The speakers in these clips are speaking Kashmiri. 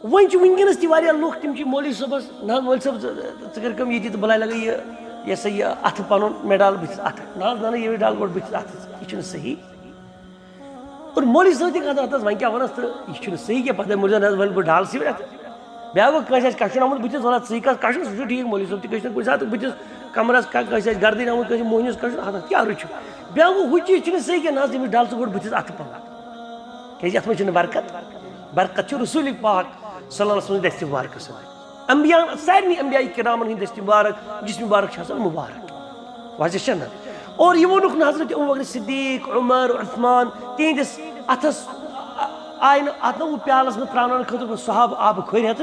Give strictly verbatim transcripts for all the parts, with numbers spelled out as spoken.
وۄنۍ چھِ وٕنکیٚنَس تہِ واریاہ لُکھ، تِم چھِ مولوی صٲبَس، نہ حظ مولوی صٲب، ژٕ، ژٕ کٔرۍ کٲم، ییٚتہِ تہٕ بَلاے لَگٲے یہِ، یہِ ہسا یہِ اَتھٕ پَنُن مٮ۪ڈال بٕتھِس اَتھٕ۔ نہ حظ، نہ، نہ، یہِ مٮ۪ڈال گۄڈٕ بٕتھِس اَتھَس، یہِ چھُنہٕ صحیح۔ اور مولوی صٲب تہِ کَتھ اَتھَس، وۄنۍ کیٛاہ وَنَس تہٕ یہِ چھُنہٕ صحیح کینٛہہ، پَتہٕ مولوی صٲب، نہ حظ، وۄنۍ بہٕ ڈال سِوِتھ اَتھٕ۔ بیٛاکھ گوٚو، کٲنٛسہِ آسہِ کَشُن آمُت بٕتھِس، وَلہٕ ژٕے کَس کَشُن، سُہ چھُ ٹھیٖک، مولوی صٲب تہِ کٲنٛسہِ نہ کُنہِ ساتہٕ بٕتھِس کَمرَس کا-، کٲنٛسہِ آسہِ گَردٕنۍ آمُت، کٲنٛسہِ موہنِوِس کَشُن، اَتھ، اَتھ کیٛاہ رُت چھُ؟ بیٛاکھ گوٚو، ہُہ چیٖز چھُنہٕ صحیح کینٛہہ، نہ حظ، تٔمِس ڈال ژٕ گۄڈٕ بٕتھِس اَتھٕ پَلو۔ کیٛازِ اَتھ منٛز چھُنہٕ برکت، برکت چھُ رسول پاک صلی اللہ علیہ وسلم دستِ مبارکس سۭتۍ۔ انبیاء، سارنٕے انبیاء کرامن ہٕنٛدۍ دستِ مبارک، جسمِ مبارک چھِ آسان مبارک۔ واضح چھا نہ؟ اور یہِ ووٚنُکھ نہٕ حضرت ابوبکر صدیق، عمر، عثمان، تِہنٛدِس اَتھس آ-، آیہِ نہٕ اَتھ نہٕ پیالس منٛز ترٛاونہٕ خٲطرٕ صحابہٕ آبہٕ کھۄرِ ہٮ۪تھ،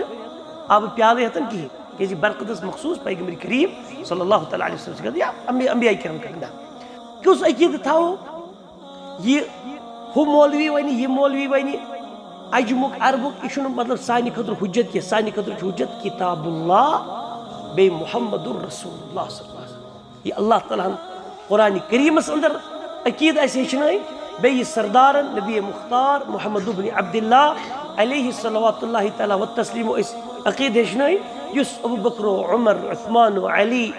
آبہٕ پیالہٕ ہٮ۪تھ کِہیٖنۍ۔ کیٛازِ برکت ٲس مخصوص پیغمبر کریم صلی اللہ تعالیٰ علیہ وسلم سٕنٛدِ خٲطرٕ یا انبیاء، انبیاء کرام خٲطرٕ۔ نہ۔ کیُس عقیدٕ تھاوو؟ یہِ ہُہ مولوی ونہِ، یہِ مولوی ونہِ، عجمُک، عربُک، یہِ چھُنہٕ مطلب سانہِ خٲطرٕ حجت کینٛہہ۔ سانہِ خٲطرٕ چھُ حجت کتاب اللہ، بیٚیہِ محمد رسول اللہ صلی اللہ علیہ وسلم۔ یہِ اللہ تعالیٰ ہن قرآن کریٖمس اندر عقیدٕ اَسہِ ہیٚچھنٲے، بیٚیہِ یہِ سردارن نبی مختار محمد ابن عبداللہ علیہ صلوات اللہ تعالیٰ و تسلیٖم أسۍ عقیدٕ ہیٚچھنٲے، یُس ابو بکر و عمر، عثمان و علی،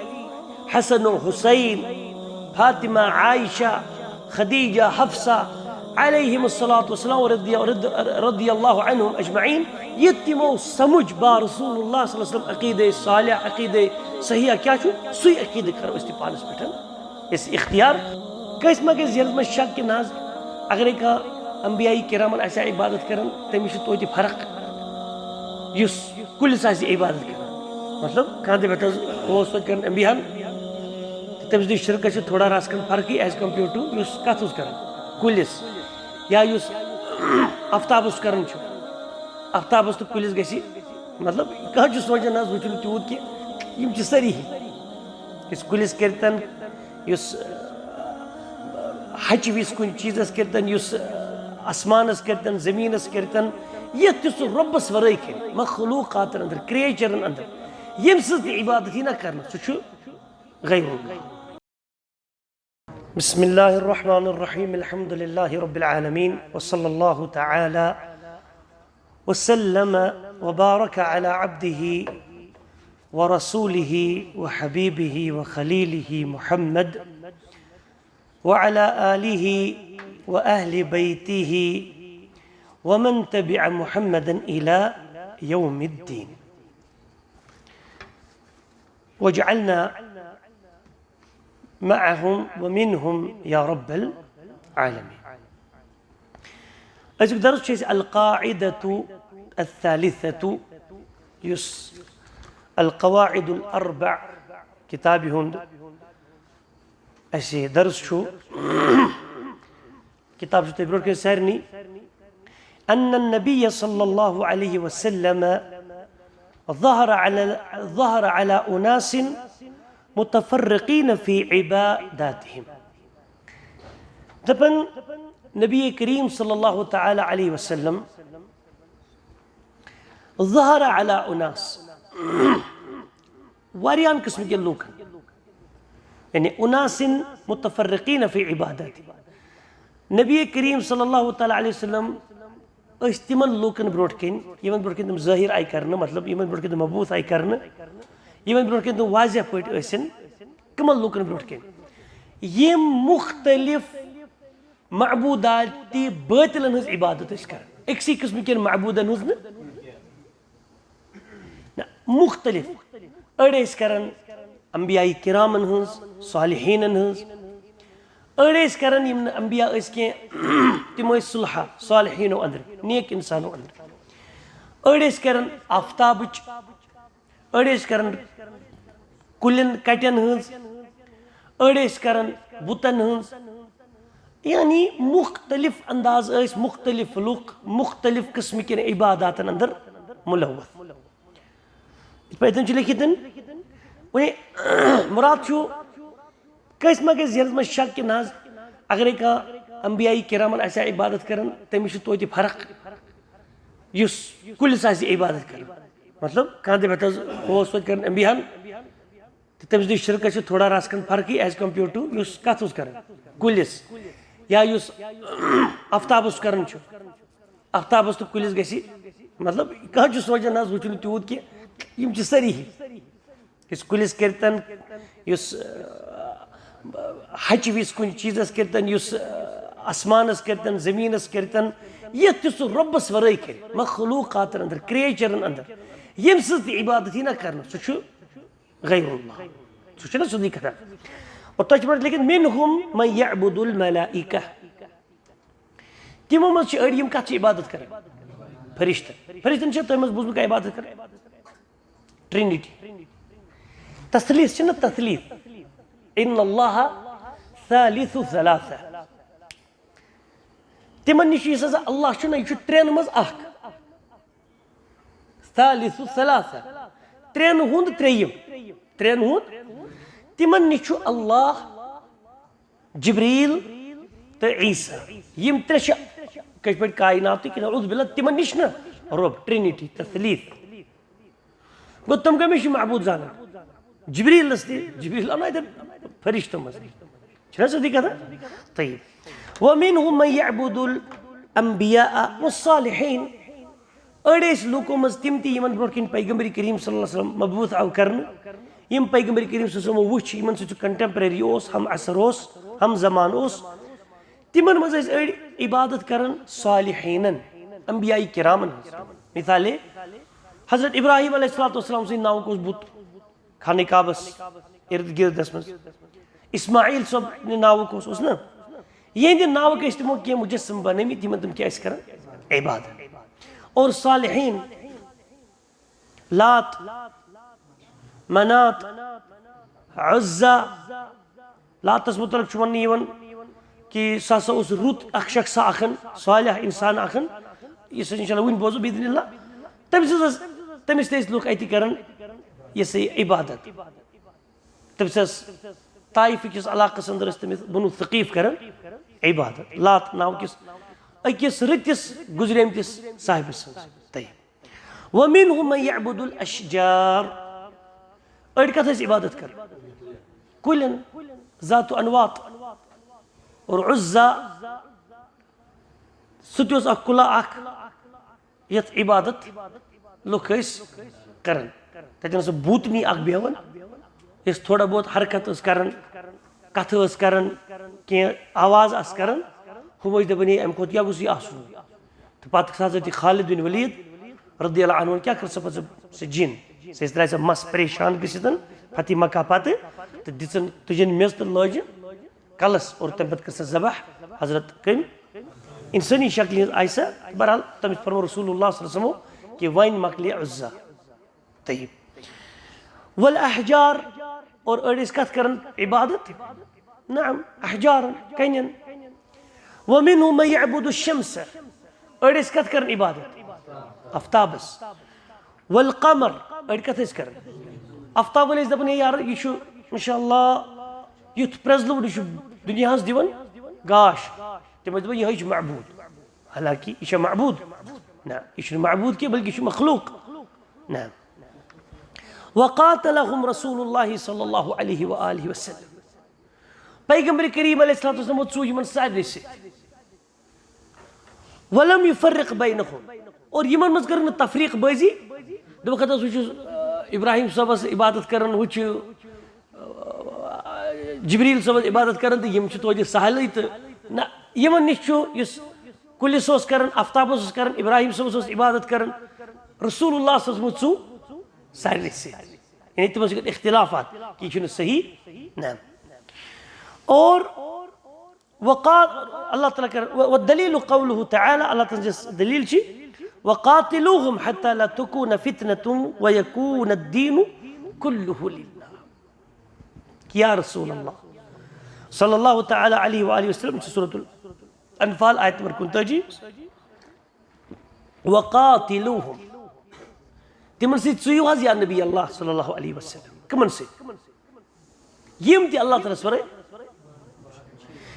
حسن و حسین، فاطمہ، عائشہ، خدیجہ، حفصہ علیہم الصلوۃ والسلام رضی، رض-، رضی اللہ عنہم اجمعین، یہِ تِمو سمجھ با رسول اللہ صلی اللہ علیہ وسلم عقیدے صالح، عقیدے صحیح کیٛاہ چھُ، سُے عقیدٕ کرو أسۍ تہِ پانس پٮ۪ٹھ، أسۍ اختیار۔ کٲنٛسہِ ما گژھِ ذہنس منٛز شک کہِ نہ حظ، اگرے کانٛہہ انبیاء کرامن آسہِ ہا عبادت کران، تٔمِس چھِ توتہِ فرق، یُس کُلِس آسہِ عبادت کران۔ مطلب، کانٛہہ دَپہِ، "ہتہٕ حظ اوس توتہِ کران انبیاہن، تہٕ تٔمِس نِش شرکس چھِ تھوڑا رژھ کھنٛڈ فرقٕے as compare to یُس کتھ اوس کران، کُلِس، یا یُس آفتابس کران چھُ، آفتابس تہٕ کُلِس گژھِ، مطلب، کانٛہہ چھُ سونٛچان، نہ حظ، وۄنۍ چھُنہٕ تیوٗت کینٛہہ، یِم چھِ سٲری ہی۔ یُس کُلِس کٔرتن، یُس، آ، ہچہِ وِس کُنہِ چیٖزس کٔرتن، یُس، آ، آسمانس کٔرتن، زٔمیٖنس کٔرتن، یتھ تہِ سُہ رۄبس ورٲے کٔرِ، مخلوقاتن اندر، کریچرن اندر، ییٚمہِ سٕنٛز تہِ عبادت یی نہ کرنہٕ، سُہ چھُ غیر اللہ۔ بسم الله الرحمن الرحيم، الحمد لله رب العالمين، وصلى الله تعالى وسلم وبارك على عبده ورسوله وحبيبه وخليله محمد وعلى آله وأهل بيته ومن تبع محمدا إلى يوم الدين. واجعلنا معهم ومنهم يا رب العالمين. أزيك درس شيء القاعدة الثالثة، يس القواعد الأربع كتابي هند. أسي درس شو کِتاب چھِ تۄہہِ برونٛٹھ کَنہِ سارنٕے۔ أن النبي صلى الله عليه وسلم ظهر على، ظهر على أناس متفرقين في عباداتهم۔ دَپان، نبی کریم صلی اللہ تعالیٰ علیہ وسلم ظهر على أناس، واریاہَن قٕسمہٕ کٮ۪ن لوٗکَن، یعنی أناس متفرقين في عباداتهم۔ نبی کریم صلی اللہ تعالیٰ علیہ وسلم ٲسۍ تِمن لوٗکن برونٛٹھ کَنہِ، یِمن برونٛٹھ کَنہِ تِم ظٲہِر آیہِ کرنہٕ، مطلب، یِمن برونٛٹھ کَنہِ تِم مبعوث آیہِ کرنہٕ، یِمن برونٛٹھ کَنہِ تِم واضح پٲٹھۍ ٲسِن۔ کٕمن لوٗکن برونٛٹھ کَنہِ؟ یِم مُختٔلِف معبوٗدات تہِ باطلن ہٕنٛز عبادت ٲسۍ کران، أکسٕے قٕسمہٕ کٮ۪ن معبوٗدن ہٕنٛز نہٕ۔ نہ، مُختٔلِف۔ أڑۍ ٲسۍ کران انبیاء کرامن ہٕنٛز، صالحیٖنن ہٕنٛز۔ أڑۍ ٲسۍ کران یِم نہٕ انبیاء ٲسۍ کینٛہہ، تِم ٲسۍ صلحا، صالحیٖنو اندر، نیک انسانو اندر۔ أڑۍ ٲسۍ کران آفتابٕچ، أڑۍ ٲسۍ کران کُلٮ۪ن کٹٮ۪ن ہٕنٛز، أڑۍ ٲسۍ کران بُتن ہٕنٛز۔ یعنی مُختٔلِف انداز ٲسۍ مُختٔلِف لُکھ مُختٔلِف قٕسمہٕ کٮ۪ن عباداتن اندر مُلوث۔ یِتھ پٲٹھۍ چھُ لیکھِتھ۔ وۄنۍ مُراد چھُ، کٲنٛسہِ ما گژھِ ذہنس منٛز شک کہِ نہ حظ، اگرے کانٛہہ انبیاء کرامن آسہِ ہا عبادت کران، تٔمِس چھُ توتہِ فرق یُس کُلِس آسہِ عبادت کران۔ مطلب، کانٛہہ دَپہِ، ہتہٕ حظ اوس توتہِ کران انبیاہن، تہٕ تٔمِس نِش شرکس چھِ تھوڑا رژھ کھنٛڈ فرقٕے as compare to یُس کتھ اوس کران، کُلِس، یا یُس آفتابس کران چھُ۔ آفتابس تہٕ کُلِس گژھِ مطلب، کانٛہہ چھُ سونٛچان، حظ، وۄنۍ چھُنہٕ تیوٗت کینٛہہ، یِم چھِ سٲری ہی۔ یُس کُلِس کٔرتن، یُس، آ، ہچہِ وِس کُنہِ چیٖزس کٔرتن، یُس، آ، آسمانس کٔرتن، زٔمیٖنس کٔرتن، یتھ تہِ سُہ رۄبس ورٲے کرِ، مخلوقاتن اندر، کریچرن اندر، ییٚمہِ سٕنٛز تہِ عبادت یی نہ کرنہٕ، سُہ چھُ غیر اللہ۔ سُہ چھُنہ سیوٚدُے کتھا۔ اور تۄہہِ چھِ پٮ۪ٹھ لیکھِتھ، "منہم من یعبد الملائکہ۔" تِمو منٛز چھِ أڑۍ، یِم کتھ چھِ عبادت کران؟ فرشتن۔ فرشتن چھِ تۄہہِ منٛز بوٗزمُت کانٛہہ عبادت کران؟ ٹرینٹی۔ تثلیث چھِ نہ تثلیث۔ ان اللہ ثالث ثلاثہ۔ تِمن نِش یُس ہسا اللہ چھُ نہ، یہِ چھُ ترٛٮ۪ن منٛز اکھ۔ ثالث ثلاثہ۔ ترٛٮ۪ن ہُنٛد ترٛیٚیِم۔ ترٛٮ۪ن ہُنٛد۔ تِمن نِش چھُ اللہ، جبریل تہٕ عیسیٰ۔ یِم ترٛےٚ چھِ کٲشِر پٲٹھۍ کائناتٕکۍ، نعوذ باللہ، تِمن نِش نہ رۄب، ٹرینٹی، تثلیث۔ گوٚو، تِم کٔمِس چھِ معبوٗد زانان؟ جبریلس تہِ، جبریل آو نہ اَتٮ۪ن فرشتو منٛز۔ چھِنہ سیوٚدُے کتھا؟ طیب۔ ومنهم من يعبد الأنبياء والصالحين۔ أڑۍ ٲسۍ لوٗکو منٛز تِم تہِ، یِمن برونٛٹھ کِنۍ پیغمبر کریم صلی اللہ علیہ وسلم مبعوث آو کرنہٕ۔ یِم پیغمبر کریم صلی اللہ علیہ وسلم وٕچھ، یِمن سۭتۍ سُہ کنٹمپریری اوس، ہم عصر اوس، ہم زمان اوس۔ تِمن منٛز ٲسۍ أڑۍ عبادت کران صالحینن، انبیاء کرامن ہٕنٛز۔ مثالے، حضرت ابراہیم علیہ الصلوۃ والسلام سٕنٛدِ ناوُک اوس بُت خانہ کعبس ارد گردس منٛز۔ اسماعیل صٲب ناوُک اوس، اوس نہ؟ یِہنٛدِ ناوُک ٲسۍ تِمو کینٛہہ مجسم بنٲومٕتۍ، یِمن تِم کیٛاہ ٲسۍ کران؟ عبادت۔ اور صالحین، لات، منات، عزا۔ لاتس متعلق چھُ وننہٕ یِوان کہِ سُہ ہسا اوس رُت اکھ شخص اکھن، صالح انسان اکھن، یُس أسۍ انشاءاللہ وُنہِ بوزو باذن اللہ۔ تٔمۍ سٕنٛز ٲس، تٔمِس تہِ ٲسۍ لُکھ اَتہِ کران یہِ سا یہِ عبادت۔ تٔمِس ٲس طائف کِس علاقس اندر ٲسۍ تٔمِس بنو ثقیف کران عبادت، لات ناو کِس أکِس رٕتِس گُزریمتِس صاحبہٕ سٕنٛز۔ طیب۔ ومنهم من يعبد الأشجار۔ أڑۍ کتھ ٲسۍ عبادت کران؟ کُلٮ۪ن، ذات و انوات اور عزا، سُہ تہِ اوس اکھ کُلا اکھ، یتھ عبادت لُکھ ٲسۍ کران۔ تتٮ۪ن ٲس بوٗتنی اکھ بیہوان، یۄس تھوڑا بہت حرکت ٲس کران، کتھٕ ٲس کران، کینٛہہ آواز آسہٕ کران، ہُم ٲسۍ دپان، "ہے، امہِ کھۄتہٕ کیٛاہ گوٚژھ یہِ آسُن؟" تہٕ پتہٕ کھسا حضرت خالد بن ولید رضی اللہ عنہ، کیٛاہ کٔر سۄ پتہٕ سۄ، سۄ جِن؟ سۄ ٲسۍ درٛاے سۄ مس پریشان گٔژھِتھ فتح مکہ پتہٕ، تہٕ دِژٕن تُجن میٚژ تہٕ لٲجِن کلس اور تمہِ پتہٕ کٔر سۄ ذبح۔ حضرت کٔمۍ؟ انسٲنی شکلہِ ہٕنٛز آیہِ سۄ۔ بہرحال، تٔمِس فرموو رسول اللہ صلی اللہ علیہ وسلمو کہِ وۄنۍ مۄکلے عزا۔ طیب۔ والاحجار، اور أڑۍ ٲسۍ کتھ کران؟ عبادت۔ نعم، احجارن، کنٮ۪ن۔ ومنهم من يعبد الشمس، أڑۍ ٲسۍ کتھ کران؟ عبادت آفتابس۔ والقمر، أڑۍ کتھ ٲسۍ کران؟ آفتاب وٲلۍ ٲسۍ دپان، "ہے یار، یہِ چھُ انشاءاللہ یُتھ پرٛزلوُن، یہِ چھُ دُنیاہس دِوان گاش۔" تِم ٲسۍ دپان، "یِہوٚے چھُ معبوٗد۔" حالانکہ یہِ چھا معبوٗد؟ نہ، یہِ چھُنہٕ معبوٗد کینٛہہ، بلکہِ یہِ چھُ مخلوق۔ نہ۔ وقاتلهم رسول اللہ صلی اللہ علیہ وآلہ وسلم۔ پیغمبر کریم علیہ الصلوۃ والسلام ژوٗ یِمن سارنٕے سۭتۍ۔ ولم یفرق بینہم۔ اور یِمن منٛز کٔر نہٕ تفریق بٲزی۔ دوٚپُکھ، ہتس وٕچھِو، ابراہیم صٲبس عبادت کران، ہُہ چھُ، جبریل صٲبس عبادت کران تہٕ یِم چھِ توتہِ سہلٕے تہٕ نہ، یِمن نِش چھُ یُس کُلِس اوس کران، آفتابس اوس کران، ابراہیم صٲبس اوس عبادت کران، رسول اللہ صلی اللہ علیہ وسلم ژوٗ سارنٕے سۭتۍ۔ یعنی تِمن سۭتۍ اختلافات، کہِ یہِ چھُنہٕ صحیح، نہ۔ اور وقال اللہ تعالیٰ کر، و-، والدلیل قوله تعالیٰ، اللہ تعالیٰ سٕنٛز دلیل چھِ، "وقاتلوهم حتى لا تكون فتنة ويكون الدين كله لله۔" کہ یا رسول اللہ صلی اللہ تعالیٰ علیہ وآلہ وسلم، چھِ سورۃ الانفال آیت نمبر کُنتٲجی۔ وقاتلوهم، تِمن سۭتۍ ژٕیِو حظ یا نبی اللہ صلی اللہ علیہ وسلم۔ کٕمن سۭتۍ؟ یِم تہِ اللہ تعالیٰ ہس ورٲے،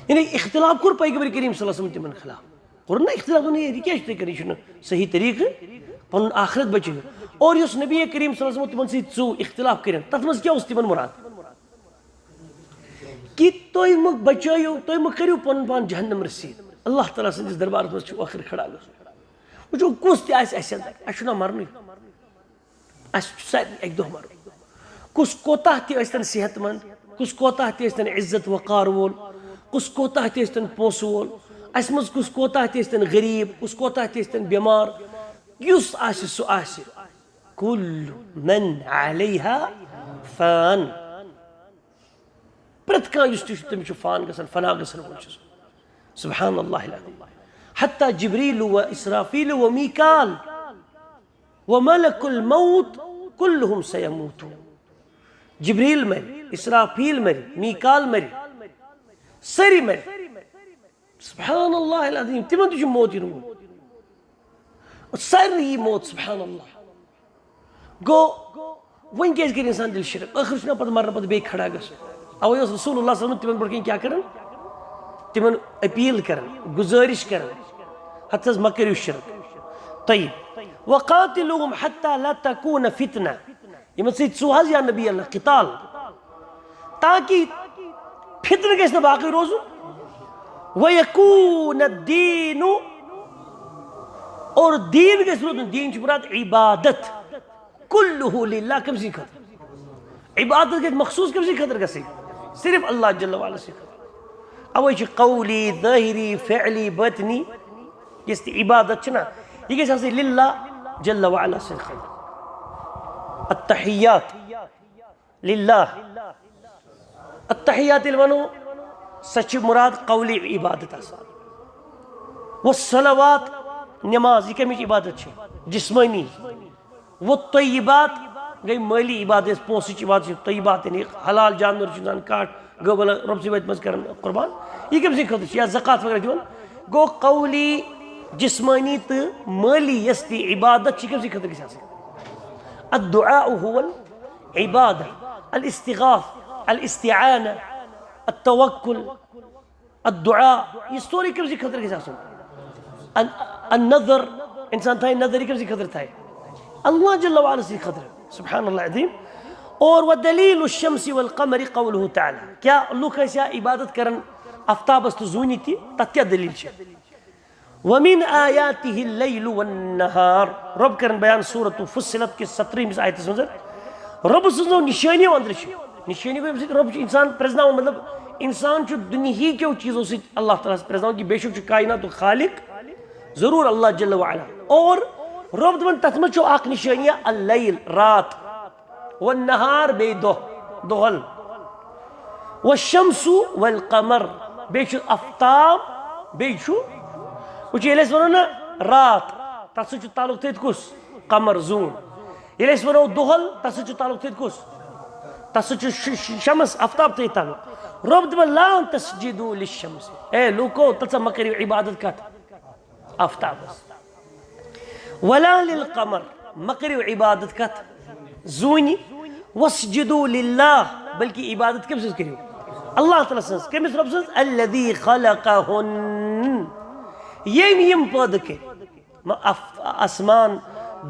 یعنی اختلاف کوٚر پیغمبر کریم صلی اللہ علیہ وسلم تِمن خلاف۔ کوٚر نہ اختلاف، دوٚپُن، "ہے، یہِ کیٛاہ چھُ تُہۍ کران؟ یہِ چھُنہٕ صحیح طریٖقہٕ پنُن آخرت بچٲوِتھ۔" اور یُس نبی کریم صلی اللہ علیہ وسلم تِمن سۭتۍ ژوٚو اختلاف کٔرِتھ، تتھ منٛز کیٛاہ اوس تِمن مُراد؟ کہِ تُہۍ مہٕ بچٲیِو، تُہۍ مہٕ کٔرِو پنُن پان جہنم رسیٖد۔ اللہ تعالیٰ سٕنٛدِس دربارس منٛز چھُ ٲخٕر کھڑا گژھُن۔ وٕچھو، کُس تہِ آسہِ اَسہِ اندر، اَسہِ چھُنہ مرنُے۔ اَسہِ چھُ سارنٕے اَکہِ دۄہ مَرُن۔ کُس کوتاہ تہِ ٲسۍتَن صحت مند، کُس کوتاہ تہِ ٲسۍتَن عزت وقار وول، کُس کوتاہ تہِ ٲسۍتَن پونٛسہٕ وول، اَسہِ منٛز کُس کوتاہ تہِ ٲسۍتَن غریٖب، کُس کوتاہ تہِ ٲسۍتَن بٮ۪مار، یُس آسہِ سُہ آسہِ۔ کُلُّ مَنْ عَلَيْهَا فَانٍ۔ پرٛٮ۪تھ کانٛہہ یُس تہِ چھُ، تٔمِس چھُ فان گژھان، فنا گژھان وول چھُ سُہ۔ سبحان اللہ العظیم۔ حتیٰ جبریل و اسرافیل و میکال و ملک الموت کلہم سیموتون۔ جبریل مرِ، اسرافیل مرِ، میکال مرِ، سٲری مرِ۔ سبحان اللہ العظیم، تِمن تہِ چھُ موت یِنہٕ وول۔ سارنٕے یی موت، سبحان اللہ۔ گوٚو، وۄنۍ کیٛازِ کَرِ اِنسان تیٚلہِ شرک؟ ٲخٕر چھُنہ پَتہٕ مرنہٕ پَتہٕ بیٚیہِ کھڑا گژھُن۔ اَوَے اوس رسول اللہ صلی اللہ علیہ وسلم تِمَن برونٛہہ کِنۍ کیٛاہ کَران؟ تِمَن اپیٖل کَران، گُزٲرِش کَران، ہَتہٕ حظ مہ کٔرِو شرک۔ طیب۔ وقاتلوہم حتی لا تکون فتنہ۔ یِمَن سۭتۍ ژٕ حظ یا نبی اللہ قتال، تاکہ فتنہٕ گژھِ نہٕ باقٕے روزُن۔ ویکون الدین، اور دیٖن گژھِ روزُن، دیٖن چھُ مراد عبادت۔ کلہ للہ، کٔمۍ سٕنٛدِ خٲطرٕ؟ عبادت گژھِ مخصوص کٔمۍ سٕنٛدِ خٲطرٕ گژھٕنۍ؟ صرف اللہ جل وعلا سٕنٛدِ خٲطرٕ۔ اوے چھِ قولی، ظٲہری، فعلی، باطنی، یۄس تہِ عبادت چھِ نہ، یہِ گژھِ آسٕنۍ للہ جل وعلا سٕنٛدِ خٲطرٕ۔ التحیات للہ۔ التحیات ییٚلہِ وَنو، سۄ چھِ مراد قولی عبادت آسان۔ والصلوات، نماز، یہِ کَمِچ عبادت چھِ؟ جسمٲنی۔ والطیبات گٔے مٲلی عبادت، یۄس پونٛسٕچ عبادت چھِ، طیبات یعنی حلال جانور چھُ اِنسان کَٹھ، گٲو بلہٕ رۄب سٕے وَتہِ منٛز کَران قربان، یہِ کٔمۍ سٕنٛدِ خٲطرٕ چھِ؟ یا زکوٰۃ وغیرہ دِوان۔ گوٚو قولی، جسمٲنی تہٕ مٲلی یۄس تہِ عبادت چھِ، کٔمۍ سٕنٛدِ خٲطرٕ گژھِ آسٕنۍ؟ الدعاء هو العبادة، الاستغاث، الاستعانة، التوکل، الدعاء، یہِ سورُے کٔمۍ سٕنٛدِ خٲطرٕ گژھِ آسُن؟ ال-، النذر، اِنسان تھایہِ نذر، یہِ کٔمۍ سٕنٛدِ خٲطرٕ تھایہِ؟ اللہ جل وعلا سٕنٛدِ خٲطرٕ۔ سبحان اللہ العظیم۔ اور ودلیل الشمس والقمر قوله تعالی، کیٛاہ لُکھ ٲسۍ یا عبادت کران افتابس تہٕ زوٗنہِ تہِ؟ تَتھ کیٛاہ دٔلیٖل چھِ؟ ومن آیاته اللیل والنہار۔ رۄب کرن بیان سورۃ فصلت کِس سترہمِس آیتس منٛز۔ رۄب سٕنٛزو نِشٲنیو أنٛدرٕ چھِ۔ نِشٲنی گوٚو ییٚمہِ سۭتۍ رۄب چھُ اِنسان پرٛزناوان، مطلب، اِنسان چھُ دُنہیٖکیو چیٖزو سۭتۍ اللہ تعالیٰ ہس پرٛزناوان کہِ بے شک چھُ کائناتُک خالق ضروٗر اللہ جل وعلا۔ اور رۄب دَپان، تَتھ منٛز چھُ اکھ نِشٲنی اللیل، رات۔ والنہار، بیٚیہِ دۄہ، دۄہل۔ والشمس والقمر، بیٚیہِ چھُ افتاب، بیٚیہِ چھُ، وٕچھ، ییٚلہِ أسۍ وَنو نہ رات، تَتھ سۭتۍ چھُ تعلق تھٲیِتھ کُس؟ قمر، زوٗن۔ ییٚلہِ أسۍ وَنو دۄہل، تَتھ سۭتۍ چھُ تعلق تھٲیِتھ کُس؟ تَتھ سۭتۍ چھُ ش-، ش-، شمس، افتاب تھٲیِتھ تعلق۔ رۄب دَپان، لا تسجدوا للشمس، اے لوٗکو، تَتھ سا مہ کٔرِو عبادت کَتھ؟ افتابس۔ ولا للقمر، مہ کٔرِو عبادت کتھ؟ زوٗنہِ۔ واسجدوا للہ، بلکہ عبادت کٔمۍ سٕنٛز کٔرِو؟ اللہ تعالیٰ سٕنٛز۔ کٔمِس؟ رۄب سٕنٛز۔ الذی خلقہن، ییٚمۍ یِم پٲدٕ کٔرۍ۔ مہ-، اف-، آسمان،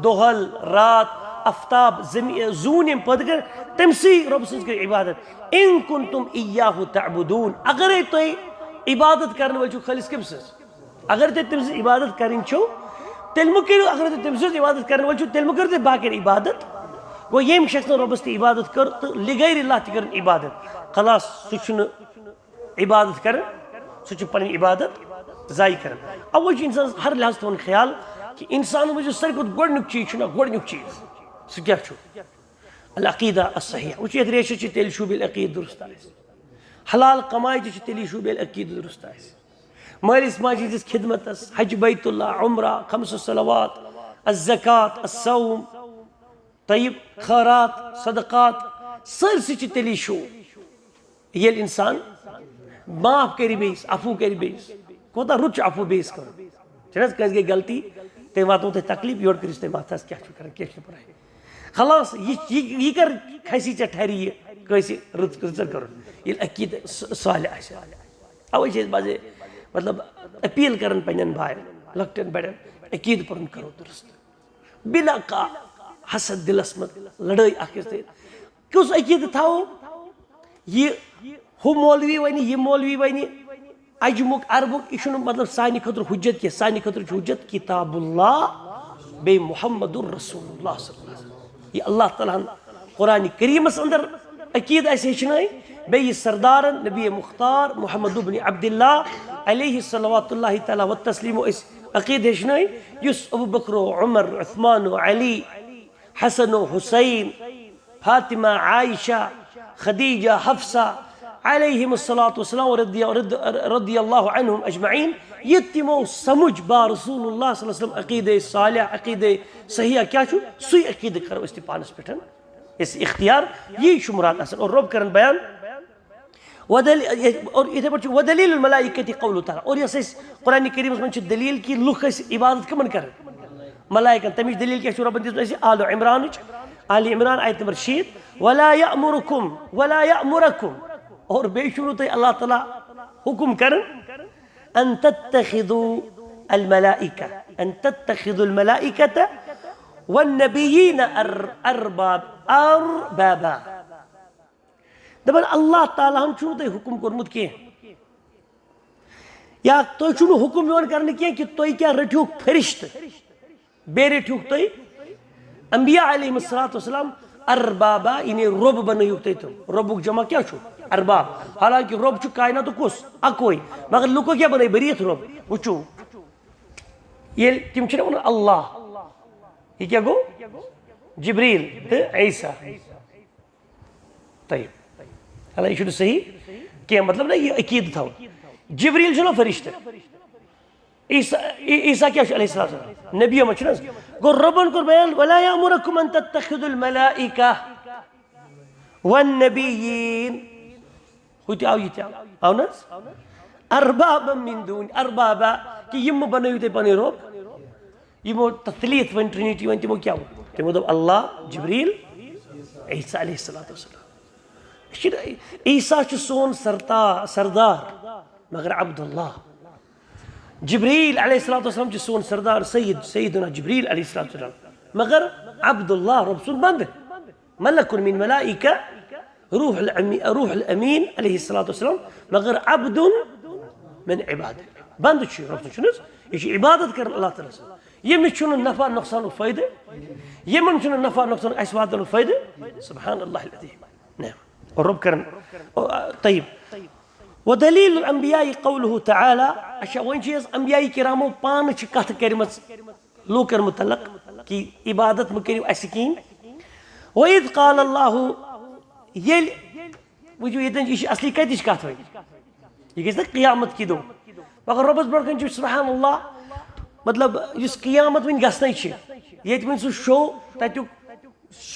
دۄہل، رات، افتاب، زمی-، زوٗن ییٚمۍ پٲدٕ کٔرۍ، تٔمۍ سٕے رۄب سٕنٛز کٔرِو عبادت۔ ان کنتم ایاہ تعبدون، اگرے تُہۍ عبادت کرن وٲلۍ چھِو خٲلص کٔمۍ سٕنٛز؟ اگر تُہۍ تٔمۍ سٕنٛز عبادت کرٕنۍ چھو، تیٚلہِ مہٕ کٔرِو، اگر تُہۍ تٔمۍ سٕنٛز عبادت کرن وٲلۍ چھِو، تیٚلہِ مہٕ کٔرِو تُہۍ باقین عبادت۔ گوٚو، ییٚمۍ شخصن رۄبس تہِ عبادت کٔر تہٕ لغیر اللہ تہِ کٔرٕن عبادت، خلاص، سُہ چھُنہٕ عبادت کران، سُہ چھُ پنٕنۍ عبادت ضایع کران۔ اَوَے چھُ اِنسانَس ہر لحاظ تھاوُن خیال کہِ اِنسانَس منٛز یُس ساروی کھۄتہٕ گۄڈٕنیُک چیٖز چھُنہ، گۄڈٕنیُک چیٖز، سُہ کیٛاہ چھُ؟ العقیدہ الصحیح۔ وٕچھ، یَتھ ریشَس چھِ تیٚلہِ شوٗبہِ ییٚلہِ عقیٖدٕ درُست آسہِ۔ حلال کماے تہِ چھِ تیٚلی شوٗبہِ ییٚلہِ عقیٖدٕ درُست آسہِ۔ مٲلِس ماجہِ ہِنٛدِس خدمتس، حج بیت اللہ، عمرہ، خمس الصلوات، الزکات، الصوم، طیب، خٲرات، صدقات، سٲرسٕے چھِ تیٚلی شوٗب ییٚلہِ اِنسان معاف کَرِ بیٚیِس، عفو کَرِ بیٚیِس۔ کوٗتاہ رُت چھُ عفو بیٚیِس کَرُن۔ چھِنہٕ حظ کٲنٛسہِ گٔے غلطی، تٔمۍ واتنو تۄہہِ تکلیٖف، یورٕ کٔرِو سا تُہۍ معاف، تَس کیٛاہ چھُ کَران، کیٛاہ چھُنہٕ پَرواے۔ خلاص، یہِ، یہِ، یہِ کَر کھسی ژےٚ ٹھرِ یہِ کٲنٛسہِ رٕژ، رٕژَر کَرُن، ییٚلہِ عقیٖدٕ ص-، صالح آسہِ۔ اَوَے چھِ أسۍ بعضے، مطلب، اپیٖل کَران پنٛنٮ۪ن بایَن، لۄکٹٮ۪ن بَڑٮ۪ن، عقیٖدٕ پَنُن کَرو درُست۔ بِلا کانٛہہ حسد دِلَس منٛز، لَڑٲے اَکھ أکِس سۭتۍ۔ کُس عقیٖدٕ تھاوو؟ یہِ ہُہ مولوی وَنہِ، یہِ مولوی وَنہِ، عجمُک، عربُک، یہِ چھُنہٕ مطلب سانہِ خٲطرٕ حجت کینٛہہ۔ سانہِ خٲطرٕ چھُ حجت کتاب اللہ، بیٚیہِ محمد رسول اللہ صلی اللہ علیہ وسلم۔ یہِ اللہ تعالیٰ ہن قرآن کریٖمس اندر عقیٖدٕ اَسہِ ہیٚچھنٲے، بیٚیہِ یہِ سردارن نبی مختار محمد ابن عبداللہ علیہ صلوات اللہ تعالیٰ و تسلیمو أسۍ عقیٖدٕ ہیٚچھنٲے، یُس ابو بکر و عمر، عثمان و علی، حسن و حسین، فاطمہ، عائشہ، خدیجہ، حفصہ علیہم الصلوۃ والسلام رضی، رض-، رضی اللہ عنہم اجمعین، یہِ تِمو سمجھ با رسول اللہ صلی اللہ علیہ وسلم عقیدے صالح، عقیدے صحیح کیٛاہ چھُ، سُے عقیدٕ کرو أسۍ تہِ پانس پٮ۪ٹھ۔ یہِ اختیار، یی چھُ مراد آسان۔ اور رب کرن بیان، ودل-، اور یِتھے پٲٹھۍ چھُ ودلیل الملائکۃ قوله تعالیٰ۔ اور یۄس اَسہِ قرآن کریٖمس منٛز چھِ دلیل کہِ لُکھ ٲسۍ عبادت کٕمن کران؟ ملائکن۔ تَمِچ دلیل کیٛاہ چھُ؟ ربن دِژ اَسہِ آل عمرانٕچ، آل عمران آیت نمبر شیٖتھ، ولا یأمرکم، ولا یأمرکم۔ اور بیٚیہِ چھُنہٕ تۄہہِ اللہ تعالیٰ حکم کران ان تتخذوا الملائکہ، ان تتخذوا الملائکۃ والنبیین ار-، ارباب، اربابا۔ دپان اللہ تعالیٰ ہن چھُنہٕ تۄہہِ حکم کوٚرمُت کینٛہہ، یا تۄہہِ چھُنہٕ حکم یِوان کرنہٕ کینٛہہ کہِ تُہۍ کیٛاہ رٔٹِو فرشتہٕ، بیٚیہِ رٔٹِو تُہۍ انبیاء علیہم الصلوۃ والسلام اربابا، یعنی رۄب بنٲیِو تُہۍ تِم۔ رۄبُک جمع کیٛاہ چھُ؟ ارباب۔ حالانکہِ رۄب چھُ کائناتُک کُس؟ اکوے۔ مگر لُکو کیٛاہ بنٲے بٔرِتھ رۄب؟ وٕچھِو، ییٚلہِ تِم چھِنہ ونان اللہ، یہِ کیٛاہ گوٚو؟ جبریل تہٕ عیسیٰ۔ طیب۔ حالانکہ یہِ چھُنہٕ صحیح کینٛہہ، مطلب نہ یہِ عقیٖدٕ تھاوُن۔ جبریل چھُنہ فرشتہٕ؟ عیسیٰ، عی-، عیسیٰ کیٛاہ چھُ علیہ السلام؟ نبی محمد چھُنہٕ حظ؟ گوٚو رۄبن کوٚر بیان، ولا یأمرکم ان تتخذوا الملائکہ والنبیین۔ ہُہ تہِ آو، یہِ تہِ آو۔ آو نہٕ حظ؟ اربابا من دون، اربابا، کہِ یِم مہٕ بنٲیِو تُہۍ پنٕنۍ رۄب۔ یِمو تثلیث ؤنۍ، ٹرینٹی ؤنۍ، تِمو کیٛاہ ووٚن؟ تِمو دوٚپ اللہ، جبریل، عیسیٰ علیہ الصلوۃ والسلام۔ أسۍ چھِ، عیسیٰ چھُ سون سرتا-، سردار، مگر عبداللہ۔ جبریل علیہ الصلوۃ والسلام چھُ سون سردار، سید، سیدنا جبریل علیہ الصلوۃ والسلام، مگر عبداللہ، رۄب سُنٛد بندٕ۔ ملک من ملائکہ، روح الأمی-، روح الأمین علیہ الصلوۃ والسلام، مگر عبد من عباد۔ بندٕ چھُ یہِ، رۄب سُنٛد چھُنہٕ حظ؟ یہِ چھُ عبادت کران اللہ تعالیٰ سٕنٛز۔ ییٚمِس چھُنہٕ نفع نۄقصانُک فٲیدٕ، یِمن چھُنہٕ نفع نۄقصان اَسہِ واتنُک فٲیدٕ۔ سبحان اللہ العظیم۔ نعم۔ اور رب کرن۔ او، آ، طیب۔ ودلیل الانبیاء قوله تعالیٰ۔ اچھا، وۄنۍ چھِ أسۍ انبیاء کرامو پانہٕ چھِ کتھٕ کٔرمٕژ لوٗکن متعلق کہِ عبادت مہٕ کٔرِو اَسہِ کِہیٖنۍ۔ وَإِذْ قَالَ اللَّهُ، ییٚلہِ، وٕچھِو ییٚتٮ۪ن، یہِ چھِ اصلی کَتِچ کَتھ وۄنۍ؟ یہِ گژھِ نہ قیامت کہِ دۄہ؟ مگر رۄبَس برونٛٹھ کَنہِ چھُ سبحان اللہ، مطلب یُس قیامت وٕنہِ گژھنَے چھِ، ییٚتہِ وٕنہِ سُہ شو تَتیُک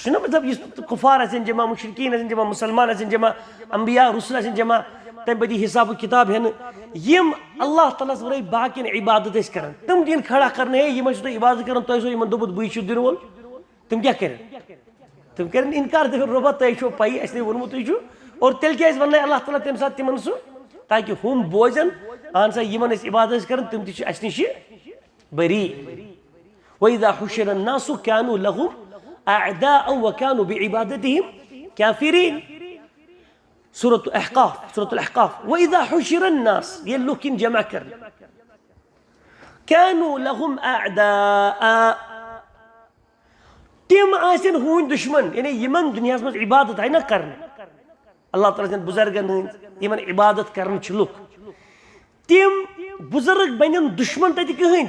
چھُنہ، مطلب یُس کُفار آسن جمع، مشرکین آسن جمع، مسلمان آسن جمع، انبیاء رسل آسن جمع، تَمہِ پَتہٕ یی حساب و کتاب ہٮ۪نہٕ۔ یِم اللہ تعالیٰ ہَس ورٲے باقین عبادت ٲسۍ کران، تِم دِن کھڑا کرنہٕ، ہے یِمن چھُو تُہۍ عبادت کران، تۄہہِ اوسوٕ یِمن دوٚپمُت بٕے چھُس دِنہٕ وول؟ تِم کیٛاہ کَرن؟ تِم کَرن اِنکار، دَپن رۄبا تۄہہِ چھو پَیی، اَسہِ نے ووٚنمُتُے چھُ۔ اور تیٚلہِ کیٛازِ وَننَے اللہ تعالیٰ تَمہِ ساتہٕ تِمن سُہ؟ تاکہِ ہُم بوزن، اہن سا، یِمن أسۍ عبادت ٲسۍ کران، تِم تہِ چھِ اَسہِ نِش بری۔ وَإِذَا حُشِرَ النَّاسُ كَانُوا لَهُمْ أَعْدَاءً وَكَانُوا بِعِبَادَتِهِمْ كَافِرِينَ۔ سورة الاحقاف، سورة الاحقاف۔ وَإِذَا حُشِرَ النَّاسُ، ییٚلہِ لُکھ یِن جمع کرنہٕ، كَانُوا لَهُمْ أَعْدَاءً، تِم آسن ہُنٛدۍ دُشمن، یعنی یِمن دُنیاہس منٛز عبادت آیہِ نہ کرنہٕ۔ اللہ تعالیٰ سٕنٛدٮ۪ن بُزرگن ہٕنٛز یِمن عبادت کران چھِ لُکھ، تِم بُزرگ بنن دُشمن تتہِ کٕہٕنۍ،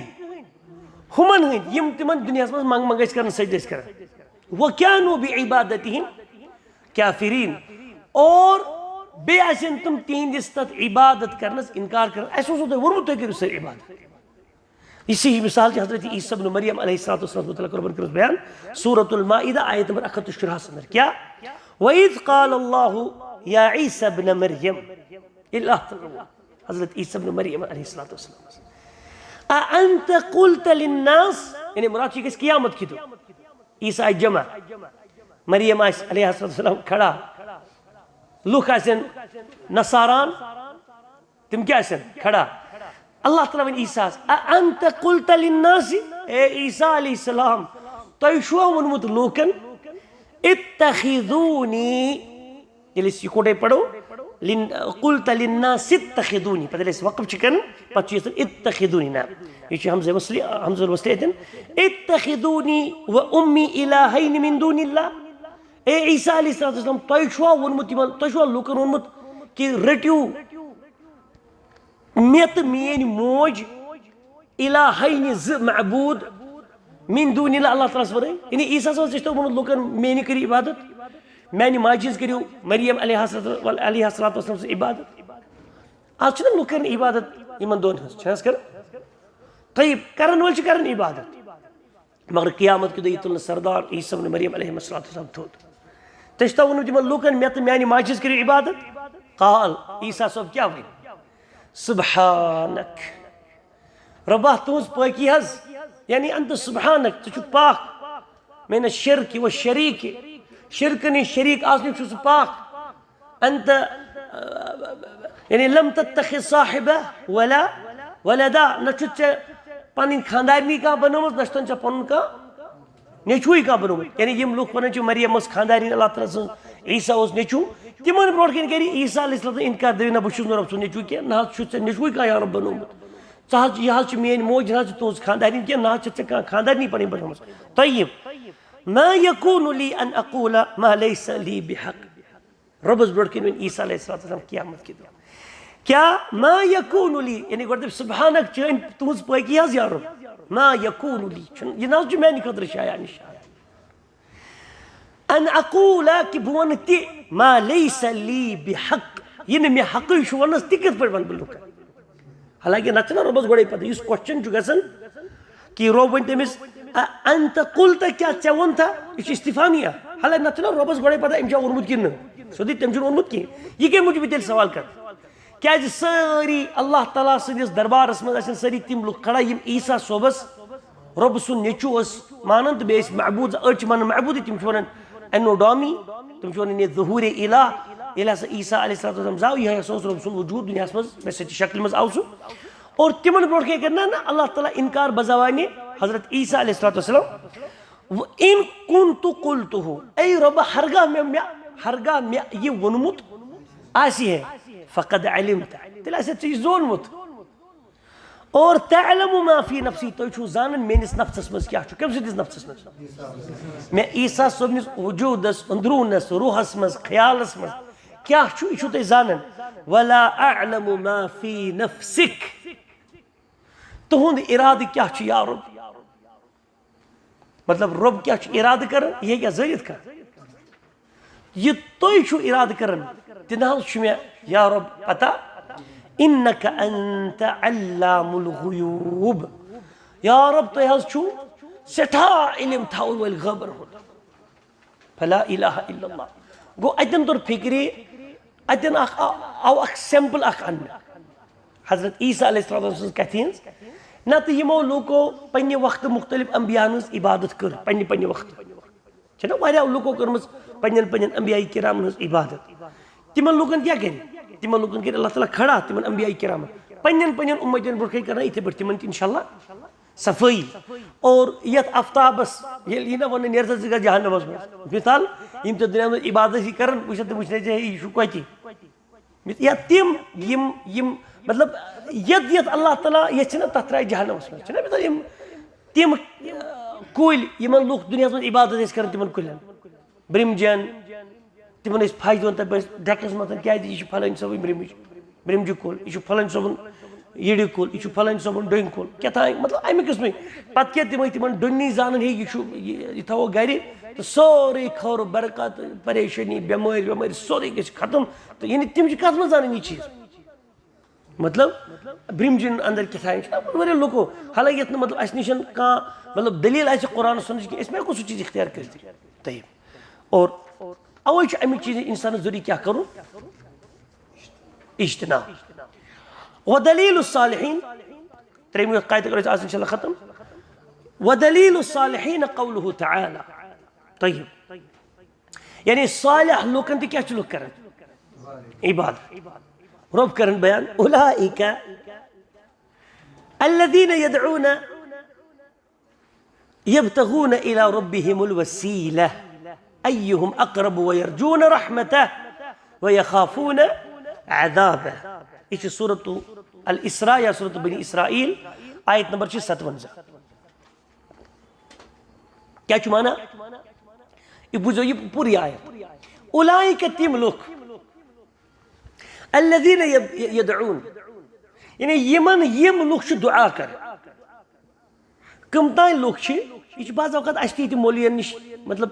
ہُمن ہٕنٛدۍ، یِم تِمن دُنیاہس منٛز منٛگ منٛگ ٲسۍ کران، سجدٕ ٲسۍ کران۔ وَكَانُوا بِعِبَادَتِهِمْ كَافِرِينَ۔ اور بیٚیہِ آسن تِم تِہنٛدِس تتھ عبادت کرنس انکار کران، اَسہِ اوسوٕ تۄہہِ ووٚنمُت تُہۍ کٔرِو سٲنۍ عبادت۔ یہِ چھِ مثال چھِ حضرت عیسیٰ ابن مریم علیہ الصلوۃ والسلام متعلق قربان کٔرمٕژ بیان، سورۃ المائدہ، آیت نمبر اکھ ہتھ تہٕ شُراہ اندر۔ کیا؟ وَإِذْ قَالَ اللَّهُ يَا عِيسَى ابْنَ مَرْيَمَ۔ ییٚلہِ اللہ تعالیٰ ووٚن حضرت عیسیٰ ابن مریم علیہ الصلوۃ والسلام، أَأَنْتَ قُلْتَ لِلنَّاسِ، یعنی مراد چھِ یہِ گژھِ قیامت کہِ دۄہ۔ عیسیٰ آسہِ جمع، مریم آسہِ علیہ الصلوۃ والسلام کھڑا، لُکھ آسن نصاران، تِم کیٛاہ آسن کھڑا؟ اللہ تعالیٰ وَنہِ عیسیٰ ہَس، "أَأَنْتَ قُلْتَ لِلنَّاسِ"، اے عیسیٰ علیہ السلام، تۄہہِ چھُوا ووٚنمُت لوٗکن، "اتَّخِذُونِی"، ییٚلہِ أسۍ یِکوَٹَے پَرو، لن قلت للناس اتخذوني، پتہٕ ییٚلہِ أسۍ وقف چھِ کران، پتہٕ چھُ یژھان اتخذونی، نہ، یہِ چھُ حمزہ وصلی، حمزہ الوصلی اتٮ۪ن، اتخذونی و امی الہین من دون اللہ۔ اے عیسیٰ علیہ السلام، تۄہہِ چھُوا ووٚنمُت یِمن، تۄہہِ چھُوا لوٗکن ووٚنمُت کہِ رٔٹِو مےٚ تہٕ میٲنۍ موج الہین، زٕ معبوٗد، من دون اللہ، اللہ تعالیٰ ہس ورٲے؟ یعنی عیسیٰ صٲب، ژےٚ چھُتھ ووٚنمُت لوٗکن میٲنی کٔرِو عبادت، میانہِ ماجہِ ہٕنٛز کٔرِو، مریم علیہ الصلوۃ، علیہ الصلوۃ والسلام سٕنٛز عبادت؟ از چھِنہ لوٗکھ کران عبادت یِمن دۄن ہٕنٛز، چھِ حظ کران؟ طیب، کرن وٲلۍ چھِ کران عبادت، مگر قیامت کہِ دۄہ یہِ تُلنہٕ سردار عیسیٰ ابن مریم علیہ الصلوۃ والسلام تھوٚد۔ ژےٚ چھُتھ ووٚنمُت یِمن لوٗکن، مےٚ تہٕ میانہِ ماجہِ ہٕنٛز کٔرِو عبادت؟ قال، عیسیٰ صٲب کیٛاہ وَنہِ؟ سبحانک، رۄبا، تُہٕنٛز پٲکی حظ، یعنی انت سبحانک، ژٕ چھُکھ پاک، من الشرک و شریک، شرکہٕ نِش، شریک آسنہٕ نِش چھُکھ ژٕ پاک۔ انت، یعنی لم تتخذ صاحبہ ولا ولدا، نہ چھُ ژےٚ پنٕنۍ خاندارنی کانٛہہ بنٲومٕژ، نہ چھُ ژےٚ پنُن کانٛہہ نیٚچوٗے کانٛہہ بنومُت۔ یعنی یِم لُکھ ونان چھِ مریم ٲس خاندارِنۍ، اللہ تعالیٰ سٕنٛز، عیسیٰ اوس نیٚچوٗ، تِمن برونٛٹھ کنہِ کرِ عیسیٰ علیہ السلام انکار، دٔپہِ، نہ، بہٕ چھُس نہٕ رۄب سُنٛد نیٚچوٗ کینٛہہ، نہ حظ چھُ ژےٚ نیٚچوٗے کانٛہہ یا رۄب بنومُت۔ ژٕ حظ، یہِ حظ چھِ میٲنۍ موج، نہ حظ چھِ تُہٕنٛز خاندارِنۍ کینٛہہ، نہ حظ چھِ ژےٚ کانٛہہ خاندارِنی پنٕنۍ بنٲومٕژ۔ طیب، ما یکون لی ان اقول ما لیس لی بحق۔ رۄبس برونٛٹھ کنہِ ؤنۍ عیسیٰ علیہ الصلوۃ والسلام قیامت کہِ دۄہ۔ کیا ما یکون لی، یعنی گۄڈٕ دٔپۍ سبحانک، چٲنۍ تُہٕنٛز پٲکی حظ یا رۄب۔ ما یکون لی، چھُنہٕ، یہِ نہ حظ چھُ میانہِ خٲطرٕ شایان نِشان۔ ان اقول، کہِ بہٕ وَنہٕ تہِ، ما لیس لی بحق، یہِ نہٕ مےٚ حقٕے چھُ وننس، تہِ کِتھ پٲٹھۍ ونہٕ بہٕ لُکن؟ حالانکہ نتہٕ چھُنہ رۄبس گۄڈے پتہ، یُس question چھُ گژھان کہِ رۄب ونہِ تٔمِس، "أ-، انت قلت، کیٛاہ ژےٚ ووٚن تھا؟" یہِ چھُ استفہامیہ۔ حالانکہ نتہٕ چھُنہ رۄبس گۄڈے پتہ أمۍ چھا ووٚنمُت کِنہٕ نہٕ۔ سیوٚدُے تٔمۍ چھُنہٕ ووٚنمُت کینٛہہ۔ یہِ کَمہِ موٗجوٗب یہِ تیٚلہِ سوال کرٕ؟ کیٛازِ سٲری اللہ تعالیٰ سٕنٛدِس دربارس منٛز آسن سٲری تِم لُکھ کھڑا یِم عیسیٰ صٲبس رۄب سُنٛد نیٚچوٗ ٲسۍ مانان تہٕ بیٚیہِ ٲسۍ معبوٗد، أڑۍ چھِ مانان معبوٗدٕے، تِم چھِ وَنان انوڈامی، تِم چھِ وَنان یہِ ظہوٗرِ الہ، ییٚلہِ ہسا عیسیٰ علیہ الصلوۃ والسلام زاو، یہِ ہسا اوس رۄب سُنٛد وجوٗد دُنیاہَس منٛز، مےٚ سۭتۍ چھِ شکلہِ منٛز آو سُہ۔ اور تِمن برونٛٹھ کَنہِ کَرِ نہ، نہ، اللہ تعالیٰ انکار بزبانہِ حضرت عیسیٰ علیہ الصلوۃ والسلام۔ "وَإِن كُنتُ قُلْتُهُ"، اے رۄبہ، ہرگاہ مےٚ، مےٚ، ہرگاہ مےٚ یہِ ووٚنمُت آسہِ ہے، "فَقَدْ عَلِمْتَ"، تیٚلہِ آسہِ ہے ژےٚ یہِ زونمُت۔ اور تعلم ما فی نفسی، تُہۍ چھِو زانان میٲنِس نفسس منٛز کیٛاہ چھُ۔ کٔمۍ سٕنٛدِس نفسس منٛز؟ مےٚ عیسیٰ صٲبنِس وجوٗدس، أنٛدروٗنس، روحس منٛز، خیالس منٛز کیٛاہ چھُ، یہِ چھِو تُہۍ زانان۔ ولا اعلم ما فی نفسک، تُہُنٛد ارادٕ کیٛاہ چھُ یا رب؟ مطلب، رب کیٛاہ چھُ ارادٕ کران، یہِ ہیٚکیٛاہ زٲنِتھ کانٛہہ؟ یہِ تُہۍ چھِو ارادٕ کران، تہِ نہ حظ چھُ مےٚ، یا رب، پتہ۔ انک انت علام الغیوب، یا رب، تُہۍ حظ چھِو سٮ۪ٹھاہ علم تھاوَن وٲلۍ غٲبن ہُنٛد۔ فلا الہ الا اللہ۔ گوٚو، اتٮ۪ن توٚر فکرِ، اتٮ۪ن اکھ آ-، آو اکھ sample اکھ اننہٕ حضرت عیسیٰ علیہ السلام سٕنٛز کتھِ ہٕنٛز۔ نتہٕ یِمو لوٗکو پننہِ وقتہٕ مختلف انبیاہن ہٕنٛز عبادت کٔر، پننہِ پننہِ وقتہٕ۔ چھےٚ نہ واریاہو لوٗکو کٔرمٕژ پننٮ۪ن پننٮ۪ن انبیاء کرامن ہٕنٛز عبادت؟ تِمن لوٗکن کیٛاہ کرِ؟ تِمن لوٗکن کرِ اللہ تعالیٰ کھڑا، تِمن انبیاء کرامن۔ پننٮ۪ن پننٮ۪ن امتن برونٛٹھ کنہِ کرنا یِتھے پٲٹھۍ تِمن تہِ انشاءاللہ صفٲیی۔ اور یتھ آفتابس ییٚلہِ یی نہ وننہٕ، "نیرسا ژٕ گژھ جہنمس منٛز"۔ مثال، یِم تہِ دُنیاہس منٛز عبادت چھِ کران، وٕچھن تِم وٕچھنٲے ژےٚ، ہے، یہِ چھُ کۄتہِ؟ یا تِم یِم، یِم، مطلب، یتھ یتھ اللہ تعالیٰ یژھِ نہ، تتھ ترایہِ جہنمس منٛز۔ چھِنہ مثال یِم تِم، آ، کُلۍ، یِمن لُکھ دُنیاہس منٛز عبادت ٲسۍ کران، تِمن کُلٮ۪ن، برمجن، تِمن ٲسۍ پھش دِوان، تتھ پٮ۪ٹھ ڈٮ۪کس منٛز، کیازِ یہِ چھُ فلٲنۍ صٲبٕنۍ برمج، برمجہِ کُل، یہِ چھُ فلٲنۍ صٲبُن یِڈِ کُل، یہِ چھُ فلٲنۍ صٲبُن ڈوٗنۍ کُل، کیٛاہ تام، مطلب، امہِ قٕسمٕکۍ۔ پتہٕ کیٛاہ تِمے تِمن ڈوٗنۍ زانن، ہے، یہِ چھُ، یہِ، یہِ تھاوو گرِ، تہٕ سورُے خٲر و برکت، پریشٲنی، بٮ۪مٲرۍ وٮ۪مٲرۍ، سورُے گژھِ ختم۔ تہٕ یعنی تِم چھِ کتھ منٛز زانان یہِ چیٖز؟ مطلب، برمجن اندر کیٛاہ تام چھُ واریاہ لُکو، حالانکہ یتھ نہٕ، مطلب، اسہِ نِش کانٛہہ، مطلب، دلیل آسہِ قرآن سنت کِنۍ، أسۍ ما ہٮ۪کو سُہ چیٖز اختیار کٔرِتھ؟ طیب۔ اور اوے چھُ امی چیٖزٕ انسانس ضروٗری کیٛاہ کرُن؟ اجتناب۔ ودلیل الصالحین، ترٛیٚیِمہِ یۄس قاعدٕ کرو أسۍ آز انشاءاللہ ختم۔ ودلیل الصالحین قوله تعالی۔ طیب۔ یعنی صالح لوٗکن تہِ کیٛاہ چھِ لُکھ کران؟ عبادت۔ رۄب کران بیان، اولئک الذین یدعون یبتغون الی ربهم الوسیلہ ایہم اقرب ویرجون رحمتہ ویخافون عذابہ۔ یہ چھِ سورۃ الاسراء یا سورۃ بنی اسرائیل، آیت نمبر چھِ ستوَنزاہ۔ کیا چھُ معنی؟ یہ بوٗزِو، یہ پوٗرٕ آیت۔ اولئک، تِم لُکھ، الذین یب-، یدعون، یعنی یِمن یِم لُکھ چھِ دعا کران۔ کم تام لُکھ چھِ، یہِ چھِ بعض اوقات اَسہِ تہِ ییٚتہِ مولوین نِش، مطلب،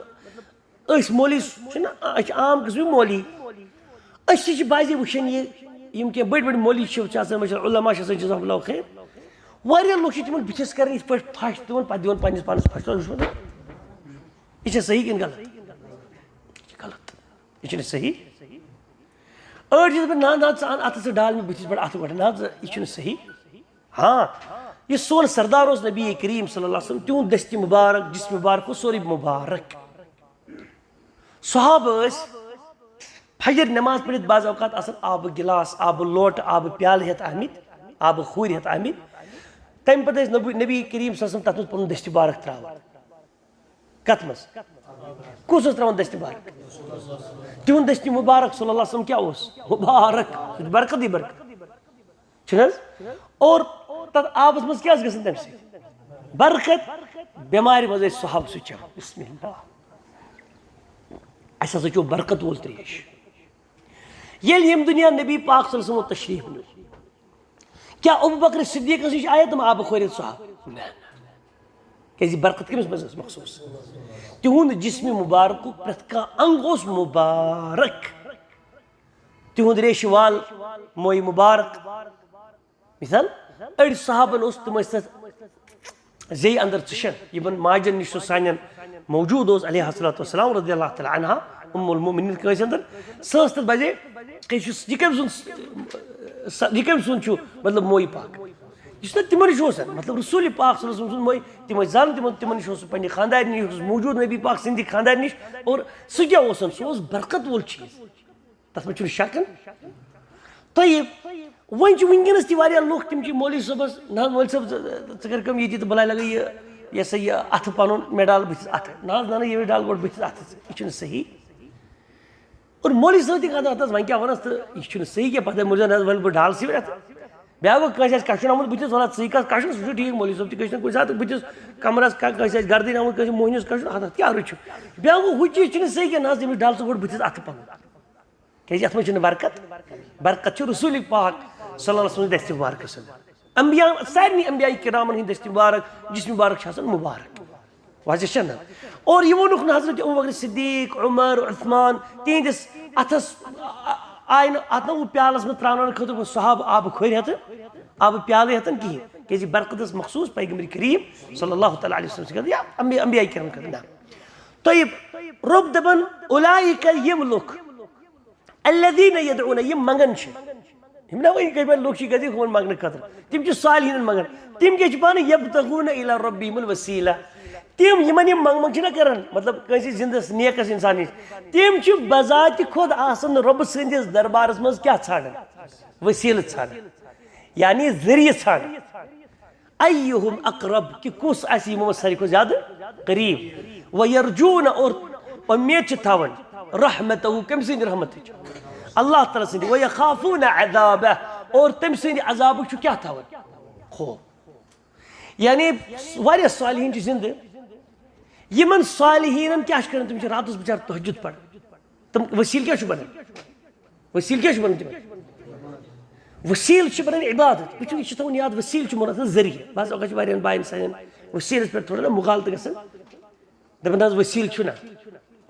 أسۍ مولوی چھِنہ، أسۍ چھِ عام قٕسمٕکۍ مولوی۔ أسۍ تہِ چھِ بعضے وٕچھان یہِ، یِم کینٛہہ بٔڑۍ بٔڑۍ مولوی چھِ، چھِ آسان، مثلاً علماء چھِ آسان، جزاہم اللہ خیر۔ واریاہ لُکھ چھِ تِمن بٕتھِس کران یِتھ پٲٹھۍ پھش تِمن، پتہٕ دِوان پننِس پانس پھش۔ تۄہہِ وٕچھوٕ نا؟ یہِ چھا صحیح کِنہٕ غلط؟ یہِ چھِ غلط۔ یہِ چھُنہٕ صحیح۔ أڑۍ چھِ دَپان، "نہ، نہ، ژٕ اَن اَتھٕ ژٕ ڈال مےٚ بٕتھِس پٮ۪ٹھ اَتھٕ گۄڈٕ۔ نہ، ژٕ، یہِ چھُنہٕ صحیح۔" ہاں، یہِ سون سردار اوس نبی کریم صلی اللہ علیہ وسلم، تِہُنٛد دٔستہِ مُبارک، جسم مُبارک اوس سورُے مُبارک۔ صحابہٕ ٲسۍ فجر نماز پٔرِتھ بعض اوقات آسان آبہٕ گِلاس، آبہٕ لوٹہٕ، آبہٕ پیالہٕ ہٮ۪تھ آمٕتۍ، آبہٕ خُرۍ ہٮ۪تھ آمٕتۍ۔ تَمہِ پَتہٕ ٲسۍ نبی، نبی کریم صلی اللہ علیہ وسلم تَتھ منٛز پَنُن دٔستہِ مُبارک ترٛاوان۔ کَتھ منٛز؟ کُس اوس ترٛاوان دٔستہِ مُبارک؟ تِہُنٛد دٔستہِ مُبارک صلی اللہ علیہ وسلم کیٛاہ اوس؟ مُبارک۔ سُہ چھُ برکتٕے برکت۔ چھُنہٕ حظ؟ اور تَتھ آبَس منٛز کیٛاہ ٲس گژھان تَمہِ سۭتۍ؟ برکت۔ بٮ۪مارِ منٛز ٲسۍ صحابہٕ سُہ چٮ۪وان۔ بسم اللہ۔ اَسہِ ہسا چیوٚو برکت وول ترٛیش۔ ییٚلہِ ییٚمہِ دُنیا نبی پاک صلی اللہ علیہ وسلم تشریٖف نیوٗ، کیٛاہ ابو بکر صدیقس نِش آیا تِم آبہٕ کھورِتھ صحابہٕ؟ نہ، نہ۔ کیٛازِ برکت کٔمِس منٛز ٲس مخصوٗص؟ تِہُنٛد جسمِ مُبارکُک پرٛٮ۪تھ کانٛہہ انٛگ اوس مُبارک۔ تِہُنٛد ریشہِ وال موے مُبارک۔ مثال، أڑۍ صحابن اوس، تِم ٲسۍ تَتھ زیٚیہِ اندر ژٕ چھَکھ، یِمن ماجن نِش سُہ سانٮ۪ن موجود اوس علیہ الصلوۃ والسلام رضی اللہ تعالیٰ عنہا، ام المؤمنین کٲنٛسہِ اندر، سۄ ٲس تَتھ بجے، کہِ یہِ چھُس، یہِ کٔمۍ سُنٛد، سۄ، یہِ کٔمۍ سُنٛد چھُ، مطلب، مویہِ پاک؟ یُس نہٕ تِمن نِش اوس، مطلب، رسول پاک صلی اللہ علیہ وسلم سُنٛد مویہِ، تِم ٲسۍ زانان تِمن، تِمن نِش اوس سُہ پننہِ خاندارِ نِش، یُس موجود نبی پاک سٕنٛدِ خاندارِ نِش، اور سُہ کیٛاہ اوس؟ سُہ اوس برکت وول چیٖز۔ تَتھ منٛز چھُنہٕ شک۔ طیب، وۄنۍ چھِ وٕنکیٚنَس تہِ واریاہ لُکھ، تِم چھِ مولوی صٲبَس، نہ حظ مولوی صٲب، ژٕ، ژٕ کر کٲم، ییٚتہِ تہٕ بَلاے لَگٲے یہِ، یہِ ہسا یہِ اَتھٕ پَنُن، مےٚ ڈال بٕتھِس اَتھٕ۔ نہ حظ، نہ، نہ، یہِ ڈال گۄڈٕ بٕتھِس اَتھٕ۔ یہِ چھُنہٕ صحیح۔ اور مولوی صٲب تہِ کَتھ اَتھ حظ، وۄنۍ کیٛاہ وَنَس تہٕ یہِ چھُنہٕ صحیح کینٛہہ، پَتہٕ مولوی صٲب، نہ حظ، وَلہٕ بہٕ ڈالسٕے پٮ۪ٹھ۔ بیٛاکھ گوٚو، کٲنٛسہِ آسہِ کَشُن آمُت بٕتھِس، وَلہٕ ژٕے کَس کَشُن، سُہ چھُ ٹھیٖک، مولوی صٲب تہِ کٲنٛسہِ نہ کُنہِ ساتہٕ بٕتھِس کَمرَس کا-، کٲنٛسہِ آسہِ گردٕنۍ آمُت، کٲنٛسہِ موہنِس کَشُن، اَتھ، اَتھ کیٛاہ رُت چھُ؟ بیٛاکھ گوٚو، ہُہ چیٖز چھُنہٕ صحیح کینٛہہ، نہ حظ، تٔمِس ڈال ژٕ گۄڈٕ بٕتھِس اَتھٕ پَنُن۔ کیٛازِ اَتھ منٛز چھِنہٕ برکت، برکت چھِ رسول پاک صلی اللہ علیہ وسلم دستِ مبارکہٕ سۭتۍ۔ انبیاء، سارنٕے انبیاء کرامن ہٕنٛدۍ دستِ مبارک، جسمِ مبارک چھِ آسان مبارک۔ واضح چھا نہ؟ اور یہِ ووٚنُکھ نہٕ حضرت ابوبکر صدیق، عمر، عثمان، تِہنٛدِس اَتھس آ-، آیہِ نہٕ اَتھ نہٕ پیالس منٛز ترٛاونہٕ خٲطرٕ گوٚو صحابہٕ آبہٕ کھۄرِ ہٮ۪تھ، آبہٕ پیالہٕ ہٮ۪تھ کِہیٖنۍ، کیٛازِ یہِ برکت ٲس مخصوٗص پیغمبر کریم صلی اللہ تعالیٰ علیہ وسلم سٕنٛدِ خٲطرٕ یا انبیاء، انبیاء کرام خٲطرٕ۔ نہ۔ طیب، رۄب دَپان، اولئک، یِم لُکھ، الذین یدعون، یِم منٛگان چھِ۔ یِم نہ وۄنۍ کٔرۍ وۄنۍ لُکھ چھِ گژھِ ہُمن منٛگنہٕ خٲطرٕ۔ تِم چھِ صالحیٖنن منٛگان۔ تِم کیٛاہ چھِ پانہٕ؟ یبتغون الی ربہم الوسیلہ۔ تِم یِمن یِم منٛگہٕ منٛگہٕ چھِنہ کران، مطلب کٲنٛسہِ زِندس نیکس اِنسان نِش، تِم چھِ بذاتِ خود آسان رۄبہٕ سٕنٛدِس دربارس منٛز کیٛاہ ژھانٛڈان؟ وسیلہٕ ژھانٛڈان، یعنی ذٔریعہٕ ژھانٛڈان۔ ایہم اقرب، کہ کُس آسہِ یِمو منٛز ساروی کھۄتہٕ زیادٕ قریب۔ ویرجون، اور امید چھِ تھاوان، رحمتہ، کٔمۍ سٕنٛدِ رحمتٕچ؟ اللہ تعالیٰ سٕنٛدِ۔ ویخافون عذابہ، اور تٔمۍ سٕنٛدِ عذابُک چھُ کیٛاہ تھاوان؟ خوف۔ یعنی واریاہ صالحیٖن چھِ زِندٕ، یِمن صالحیٖنن کیٛاہ چھِ کران؟ تِم چھِ راتس بِچار تہجد پران۔ تِم وسیٖلہٕ کیٛاہ چھُ بنان؟ وسیٖلہٕ کیٛاہ چھُ بنان تِمن؟ وسیٖلہٕ چھِ بنان عبادت۔ وٕچھِو، یہِ چھُ تھاوُن یاد، وسیٖلہٕ چھُ مراد آسان ذٔریعہٕ۔ بعض اوقات چھِ واریاہن باین سانٮ۪ن وسیٖلس پٮ۪ٹھ تھوڑا نہ مُغالطہٕ گژھان۔ دَپان، نہ حظ، وسیٖلہٕ چھُنہ،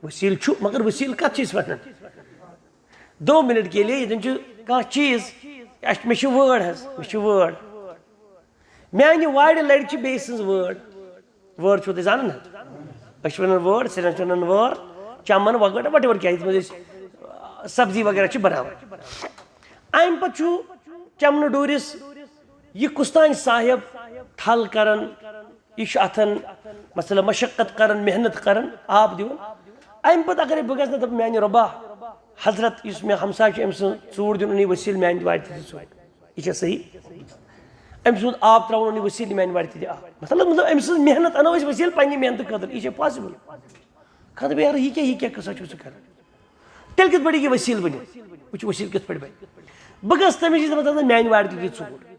وسیٖلہٕ چھُ، مگر وسیٖلہٕ کَتھ چھِ أسۍ وَنان؟ دو منٹ کے لیے ییٚتٮ۪ن چھُ کانٛہہ چیٖز، اَسہِ، مےٚ چھِ وٲر حظ، مےٚ چھِ وٲر۔ میٛانہِ وارِ لَرِ چھِ بیٚیہِ سٕنٛز وٲر۔ وٲر چھُو تُہۍ زانان حظ؟ أسۍ چھِ وَنان وٲر، سرینٛدر چھِ وَنان وٲر، چَمَن وغٲرٕ، whatever کیٛاہ، یَتھ منٛز أسۍ سبزی وغیرہ چھِ بَناوان۔ اَمہِ پَتہٕ چھُ چَمنہٕ ڈوٗرِس یہِ کُستانۍ صاحب تھل کَران، یہِ چھُ اَتھن، مثلاً، مشقت کران، محنت کران، آب دِوان۔ اَمہِ پتہٕ اگرے بہٕ گژھٕ نہ، دَپہٕ، میانہِ رۄبا، حضرت یُس مےٚ ہمسایہِ چھُ، أمۍ سٕنٛز ژوٗر دیُن، أنِو وسیٖلہٕ میانہِ وارِ تہِ ژوٗر۔ یہِ چھا صحیح؟ أمۍ سُنٛد آب ترٛاوُن، أنِو وسیٖلہٕ میانہِ وارِ تہِ آب۔ مطلب، مطلب، أمۍ سٕنٛز محنت اَنو أسۍ وسیٖلہٕ پننہِ محنتہٕ خٲطرٕ۔ یہِ چھا possible؟ خبر یارٕ، یہِ کیٛاہ، یہِ کیٛاہ قٕصہ چھُکھ ژٕ کران؟ کِتھ پٲٹھۍ یہِ وسیٖلہٕ بٔنِتھ؟ وٕچھ وسیٖلہٕ کِتھ پٲٹھۍ بَنہِ۔ بہٕ گژھٕ تٔمِس نِش، دَپَس، "دَپَس، میٛانہِ وارِ تہِ دِ ژوٗر۔"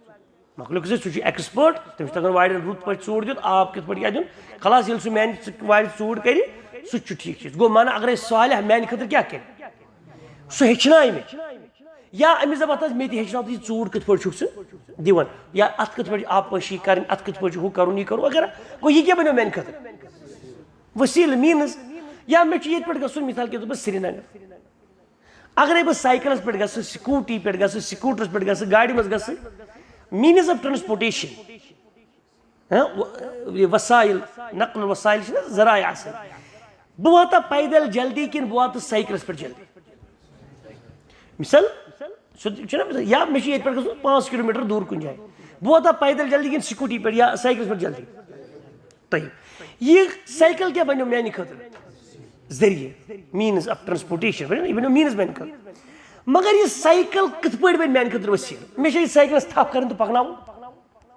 مۄکلیو قصے، سُہ چھُ expert، تٔمِس چھُ تَگان وارٮ۪ن رُت پٲٹھۍ ژوٗر دیُن، آب کِتھ پٲٹھۍ کیٛاہ دیُن۔ خلاص، ییٚلہِ سُہ میٛانہِ وارِ ژوٗر کَرِ، سُہ تہِ چھُ ٹھیٖک چیٖز۔ گوٚو، معنی، اگرے صالح میٛانہِ خٲطرٕ کیٛاہ کَرِ؟ سُہ ہیٚچھنایہِ مےٚ۔ یا أمِس دَپہٕ ہَتھ حظ، "مےٚ تہِ ہیٚچھناو تہٕ یہِ ژوٗر کِتھ پٲٹھۍ چھُکھ ژٕ دِوان، یا اَتھ کِتھ پٲٹھۍ چھِ آبپٲشی کَرٕنۍ، اَتھ کِتھ پٲٹھۍ چھُ ہُہ کَرُن، یہِ کَرُن وغیرہ۔" گوٚو، یہِ کیٛاہ بَنیو میٛانہِ خٲطرٕ؟ وسیٖلہٕ، means۔ یا مےٚ چھُ ییٚتہِ پٮ۪ٹھ گژھُن، مِثال کے طور پر سرینگر۔ اگرے بہٕ سائیکلس پٮ۪ٹھ گژھٕ، سکوٗٹی پٮ۪ٹھ گژھٕ، سکوٗٹرس پٮ۪ٹھ گژھٕ، گاڑِ منٛز گژھٕ، means of transportation، ہاں، و-، یہِ وسائل، نقل وسائل چھِنہ ذرائع آسان۔ بہٕ واتہٕ پیدل جلدی کِنہٕ بہٕ واتہٕ سائیکلس پٮ۪ٹھ جلدی؟ مثال، سُہ تہِ چھُنہ مثال، یا مےٚ چھُ ییٚتہِ پٮ۪ٹھ گژھُن پانٛژھ کلوٗ میٖٹر دوٗر کُنہِ جایہِ، بہٕ واتہٕ پیدل جلدی کِنہٕ سکوٗٹی پٮ۪ٹھ یا سائیکلس پٮ۪ٹھ جلدی؟ طیب۔ یہِ سائیکل کیٛاہ بنیو میانہِ خٲطرٕ؟ ذٔریعہٕ، means of transportation، یہِ بنیو means میانہِ خٲطرٕ۔ مگر یہِ سائیکل کِتھ پٲٹھۍ بنہِ میانہِ خٲطرٕ وسیٖلہٕ؟ مےٚ چھا یہِ سائیکلس تھپھ کرٕنۍ تہٕ پکناوُن؟